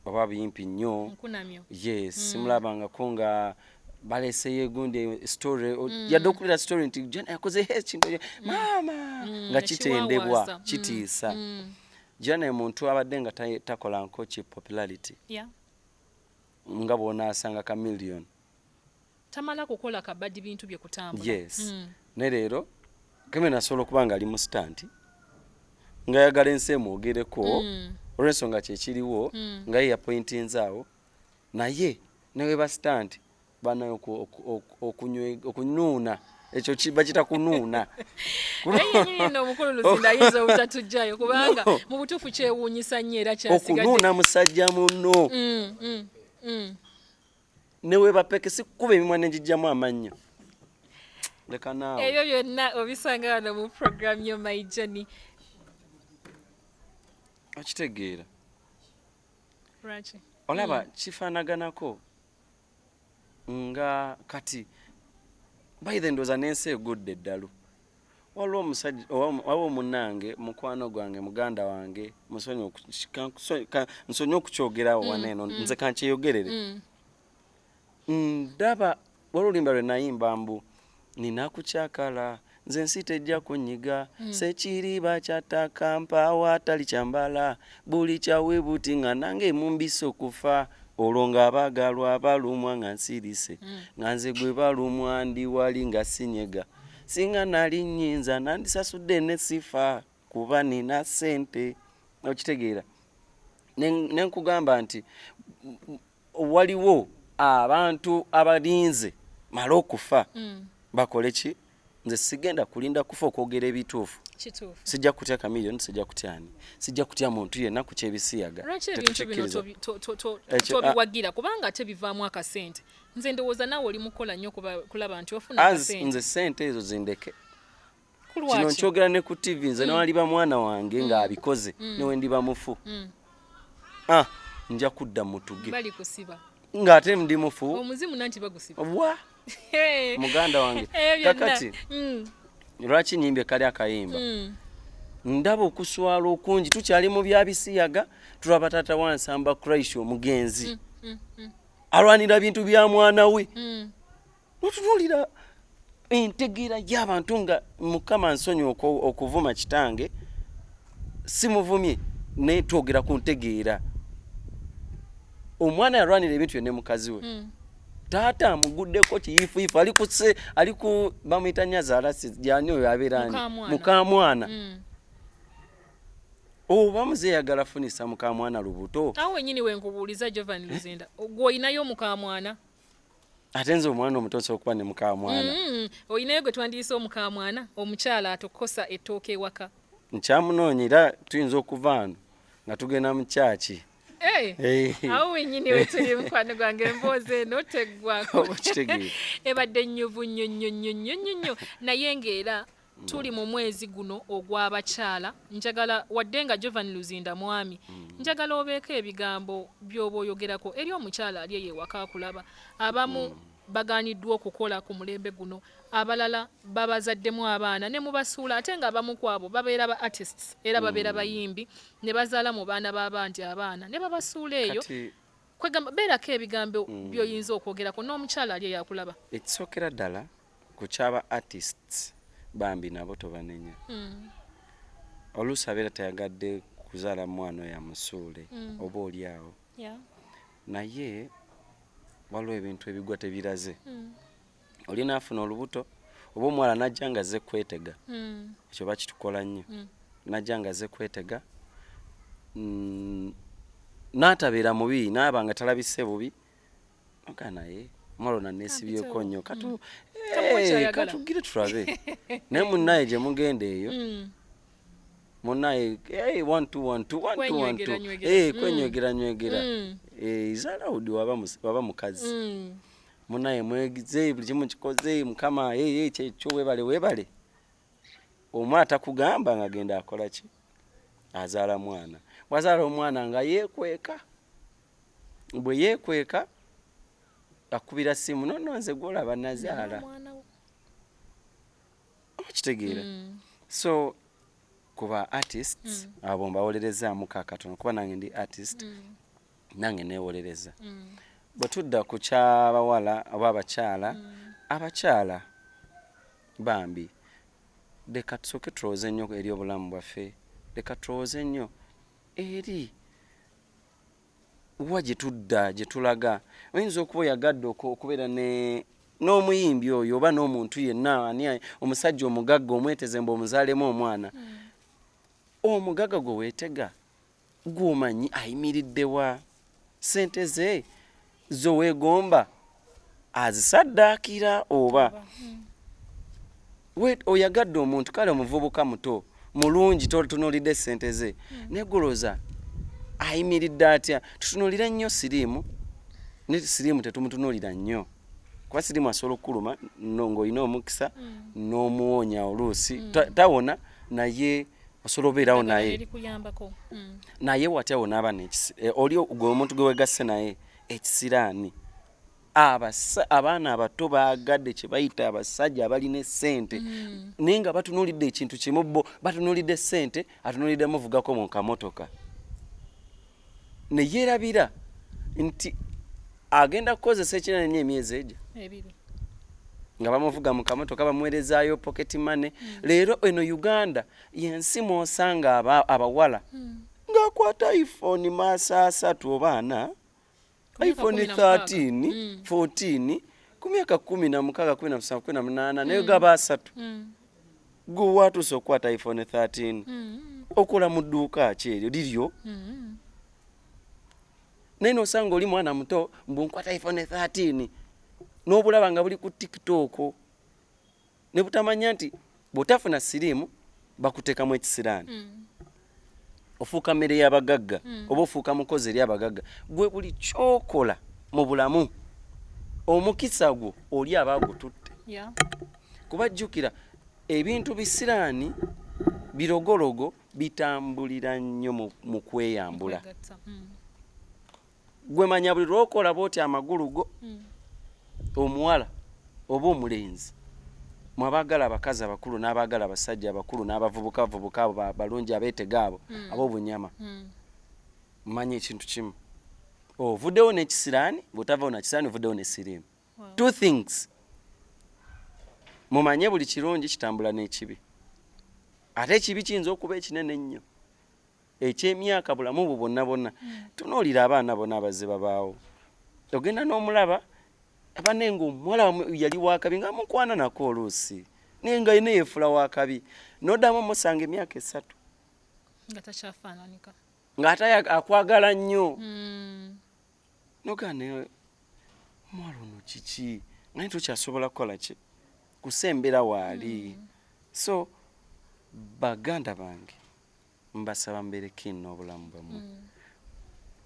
oba bimpi nnyo. Nkunamyo. Yes, simulabangako nga baleeseyo egundi story, yadde okubira story nti Juliana yakoze ekintu maama nga kitendebwa, ekiwaawaasa. Kitiisa. Juliana ye muntu abadde nga takola nko ki popularity nga bw'onaasanga Chameleone. Tamala kukola kabadi, bintu bye kutambula. Yes. Ne leero Chameleone asobola okuba nga ali mu stunt, ng'ayagala ensi emwogereko, olw'ensonga kyekiriwo, nga ye yapointinze awo, naye neweba stunt banaye okunuuna, ekyo bakita kunuuna. Naye yennyini nno omukulu Luzinda ayinza obutatujjayo, kubanga No. mu butuufu kyewuunyisa nnyo era kyasigadde okunuuna musajja muno. Newebapeke sikukuba emimwa nenjijjamu amannyo, leka naawe. Ebyo byonna obisanga wano mu program yo My Journey. Okitegeera? Lwaki? Olaba kifaanaganako nga kati by the ndowooza n'ensi egudde eddalu. Waliwo omusajja, waliwo munnange, mukwano gwange, muganda wange, nsonyi okukyogerawo wano eno, nze kankyeyogerere. Ndaba waliwo oluyimba lwe nayimba mbu nina kukyakala nze ensi tejja kunyiga, sekiriba kyataka mpaawo atali kyambala buli kyawebuti nga nange mumbise okufa, olwo ng'abaagalwa balumwa nga nsirise, nga nze gwe balumwa ndi wali nga sinyega, singa nali nnyinza nandisasudde ne sifa kuba nina ssente. Okitegeera? Ne nkugamba nti waliwo abantu abalinze male okufa bakole ki. Nze sigenda kulinda kufa okwogera ebituufu. Kituufu. Sijja kutya Chameleone, sijja kutyani, sijja kutya muntu yenna ku kyebisiyaga. Lwaki ebintu bino Tetukikkiriza. Ekyo, tobiwagira? Kubanga ate bivaamu akasente. Nze ndowooza naawe oli mukola nnyo kulaba nti ofuna akasente. Nze sente ezo zindeke. Kino Kulwaki? nkyogera ne ku TV, nze newaliba mwana wange ng'abikoze, newe ndiba mufu, ah, nja kudda mutuge. Bali kusiba. Ng'ate ndi mufu. Omuzimu nanti bagusiba. Wa muganda wange. Ebyo byonna. Kakati lwaki nyimbye kali akayimba? Ndaba okuswala okungi, tukyali mu byabisiyaga. Tulaba taata wa Nsamba Christ omugenzi alwanira bintu bya mwana we. Notunuulira entegeera y'abantu nga Mukama nsonyi okuvuma kitange, simuvumye, naye twogera ku ntegeera. Omwana yalwanira ebintu bye ne mukazi we. Taata amuguddeko kiyifuyifu, ali ku ali ku bamuyita nyazaala, yani oyo abeera ani? Mukamwana. Mukamwana. Oba muzeeyi ayagala funisa mukamwana lubuto. Awo wenyini wenkubuuliza, Jovan Luzinda, gwe olinayo omukamwana? Ate nze omwana omuto nsobola okuba ne mukamwana. Olinayo gwe twandiyise omukamwana, omukyala atokosa ettooka ewaka? Nkyamunoonya, era tuyinza okuva wano nga tugenda mu kyaki. Hey, awo wenyini wetuli, mukwano gwange, emboozi eno teggwako. Oba kitegeera. Ebadde nnyuvu nnyo nnyo nnyo nnyo nnyo nnyo, naye ng'era tuli mu mwezi guno ogw'abakyala. Njagala, wadde nga Jovan Luzinda mwami, njagala obeeko ebigambo by'oba oyogerako eri omukyala ali eyo ewaka akulaba. Abamu baganiddwa okukola ku mulembe guno, abalala babazaddemu abaana ne mubasuula, ate nga abamu ku abo babeera ba artists era babeera bayimbi, ne bazaala mu baana b'abandi abaana ne babasuula eyo. Kati Kwegamba beerako ebigambo by'oyinza okwogerako n'omukyala ali eyo akulaba. Ekisookera ddala ku kyaba artists, bambi nabo tobanenya. Oluusi abeera tayagadde kuzaala mwana oyo amusuule oba oli awo, naye waliwo ebintu ebigwa tebiraze. Oli naafuna olubuto oba omuwala najja nga azze kwetega, ekyo bakitukola nnyo, najja nga azze kwetega, n'atabeera mubi, naaba nga talabise bubi oga, naye omuwala ono aneesibyeko nnyo. Kamuwe ky'ayagala. Katugire tulabe, naye munnaye gye mugenda eyo, munnaye, hey, one, two, one, two, one, two, one, two. Kwenywegera, nywegera. Eh, kwenywegera nywegera. Eh, is allowed waba mukazi. Munnaye mwegize buli kimu kikoze mukama, hey, hey, kyekyo, webale webale. Omwana takugamba nga genda akola ki, azaala mwana, bwazaala omwana nga yeekweka, bwe yeekweka akubira simu, nono nze gwolaba nazaala. Omwana wo. Okitegeera? So kuba artists abo mbawolerezaamu kakatono, kuba nange ndi artist, nange neewolereza. Bwe tudda ku kyabawala oba abakyala, abakyala bambi, leka tusooke tulowooze nnyo eri obulamu bwaffe, leka tulowooze nnyo eri wa gye tudda, gye tulaga. Oyinza okuba oyagadde okubeera ne n'omuyimbi oyo oba n'omuntu yenna ani, omusajja omugagga omweteze mbu omuzaalemu omwana. Omugagga gwe weetega gw'omanyi ayimiriddewa? Sente ze zoweegomba azisaddaakira oba oyagadde omuntu, kale omuvubuka muto mulungi, totunuulidde sente ze, naye golooza ayimiridde atya? Tutunuulire nnyo siriimu. Ne siriimu tetumutunuulira nnyo, kuba siriimu asobola okukuluma ng'olina omukisa n'omuwonya oluusi. Tawona, naye osobola obeerawo naye. Erikuyambako. Naye watya wonaaba oli gwe omuntu gwe wegasse naye ekisiraani? Abaana abato baagadde kye bayita abasajja abalina essente, naye nga batunuulidde ekintu kimu. Bo batunuulidde ssente, atunuulidde muvugako mu kamotoka, ne yeerabira nti agenda kukozesa ekinene nnyo emyezi egyo 2 nga bamuvuga mu kamotoka, bamuweerezaayo pocket money. Leero eno Uganda yensi mwosanga abawala ng'akwata iPhone maaso 3 oba 4, Ku myaka iPhone 16. 13, 14, ku myaka 16, 17, 18, naye gaba 30. Gwe watuuse okukwata iPhone 13, okola mu dduuka ki eryo liryo? Naye nosanga oli mwana muto mbu nkwata iPhone 13, n'obulaba nga buli ku TikTok, ne butamanya nti bw'otafuna siriimu bakuteekamu ekisiraani, ofuuka mmere y'abagagga oba ofuuka mukozi eri abagagga. Gwe buli kyokola mu bulamu, omukisa gwo oli aba agututte. Kuba jjukira, ebintu bisiraani birogologo bitambulira nnyo mu kweyambula. Kwegatta. Gwe manya buli lwokola bwoti amagulu go, omuwala oba omulenzi, mwabaagala abakazi abakulu n'abaagala abasajja abakulu n'abavubuka vubuka abo balungi abeetega abo ab'obunyama, manya ekintu kimu: ovuddewo n'ekisiraani. Bw'otavawo na kisiraani, ovuddewo ne siriimu. Two things. Mumanye buli kirungi kitambula n'ekibi, ate ekibi kiyinza okuba ekinene ennyo ekyemyaka bulamu bwo bwonna bwonna. Tunuulira abaana bonna abazze babaawo, ogenda n'omulaba abane nga omuwala yali wakabi nga mukwana nako oluusi, naye nga yina yeefula wakabi, n'oddamu omusanga emyaka 3 nga takyafaananika, ng'ate akwagala nnyo. Nogaa, omuwala ono kiki? Naye tokyasobola kukola ki kusembera waali. So baganda bange, mbasaba mbeereko n'obulamu bwammwe.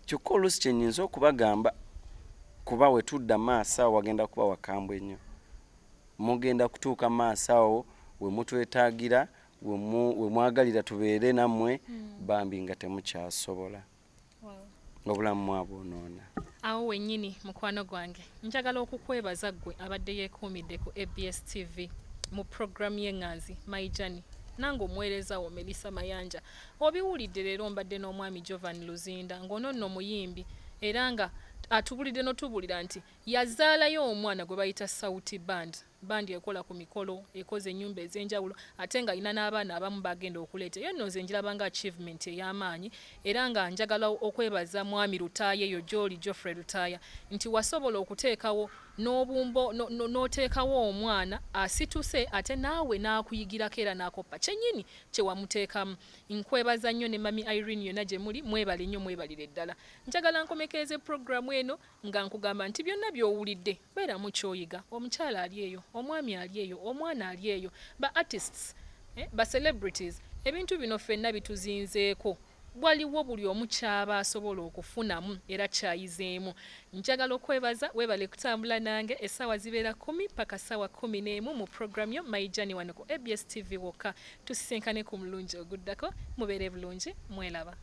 Kyokka oluusi kyenyinza okubagamba, kuba we tudda maaso awo wagenda kuba wakambwe nnyo, mugenda kutuuka maaso awo we mutwetaagira, we mwagalira tubeere nammwe, bambi nga temukyasobola, obulamu mwabwonoona. Awo wennyini, mukwano gwange, njagala okukwebaza ggwe abadde yeekuumidde ku ABS TV mu puroguramu y'eŋŋanzi My Journey, nange omuweereza wo Melissa Mayanja. Obiwulidde, leero mbadde n'omwami Jovan Luzinda, ng'ono nno muyimbi era nga atubulidde n'otubulira nti yazaalayo omwana gwe bayita Sauti Band, bandi ekola ku mikolo, ekoze ennyumba ez'enjawulo, ate nga alina n'abaana abamu bagenda okuleeta. Eyo nno nze njiraba nga achievement ey'amaanyi, era nga njagala okwebaza mwami Lutaaya eyo gy'oli, Geoffrey Lutaaya, nti wasobola okuteekawo n'obumbo n'oteekawo omwana asituse, ate naawe n'akuyigirako era n'akoppa kyennyini kye wamuteekamu. Nkwebaza nnyo ne mami Irene, yonna gye muli mwebale nnyo, mwebalire ddala. Njagala nkomekereze puroguramu eno nga nkugamba nti byonna by'owulidde, beeramu kyoyiga. Omukyala ali eyo, omwami ali eyo, omwana ali eyo, ba artists, ba celebrities, ebintu bino ffenna bituzinzeeko. Waliwo buli omu kyaba asobola okufunamu era kyayizeemu. Njagala okwebaza, weebale kutambula nange. Essaawa zibeera 10 paka ssaawa 11 mu puroguramu yo My Journey wano ku ABS TV wokka. Tusisinkane ku mulungi oguddako. Mubeere bulungi, mwelaba.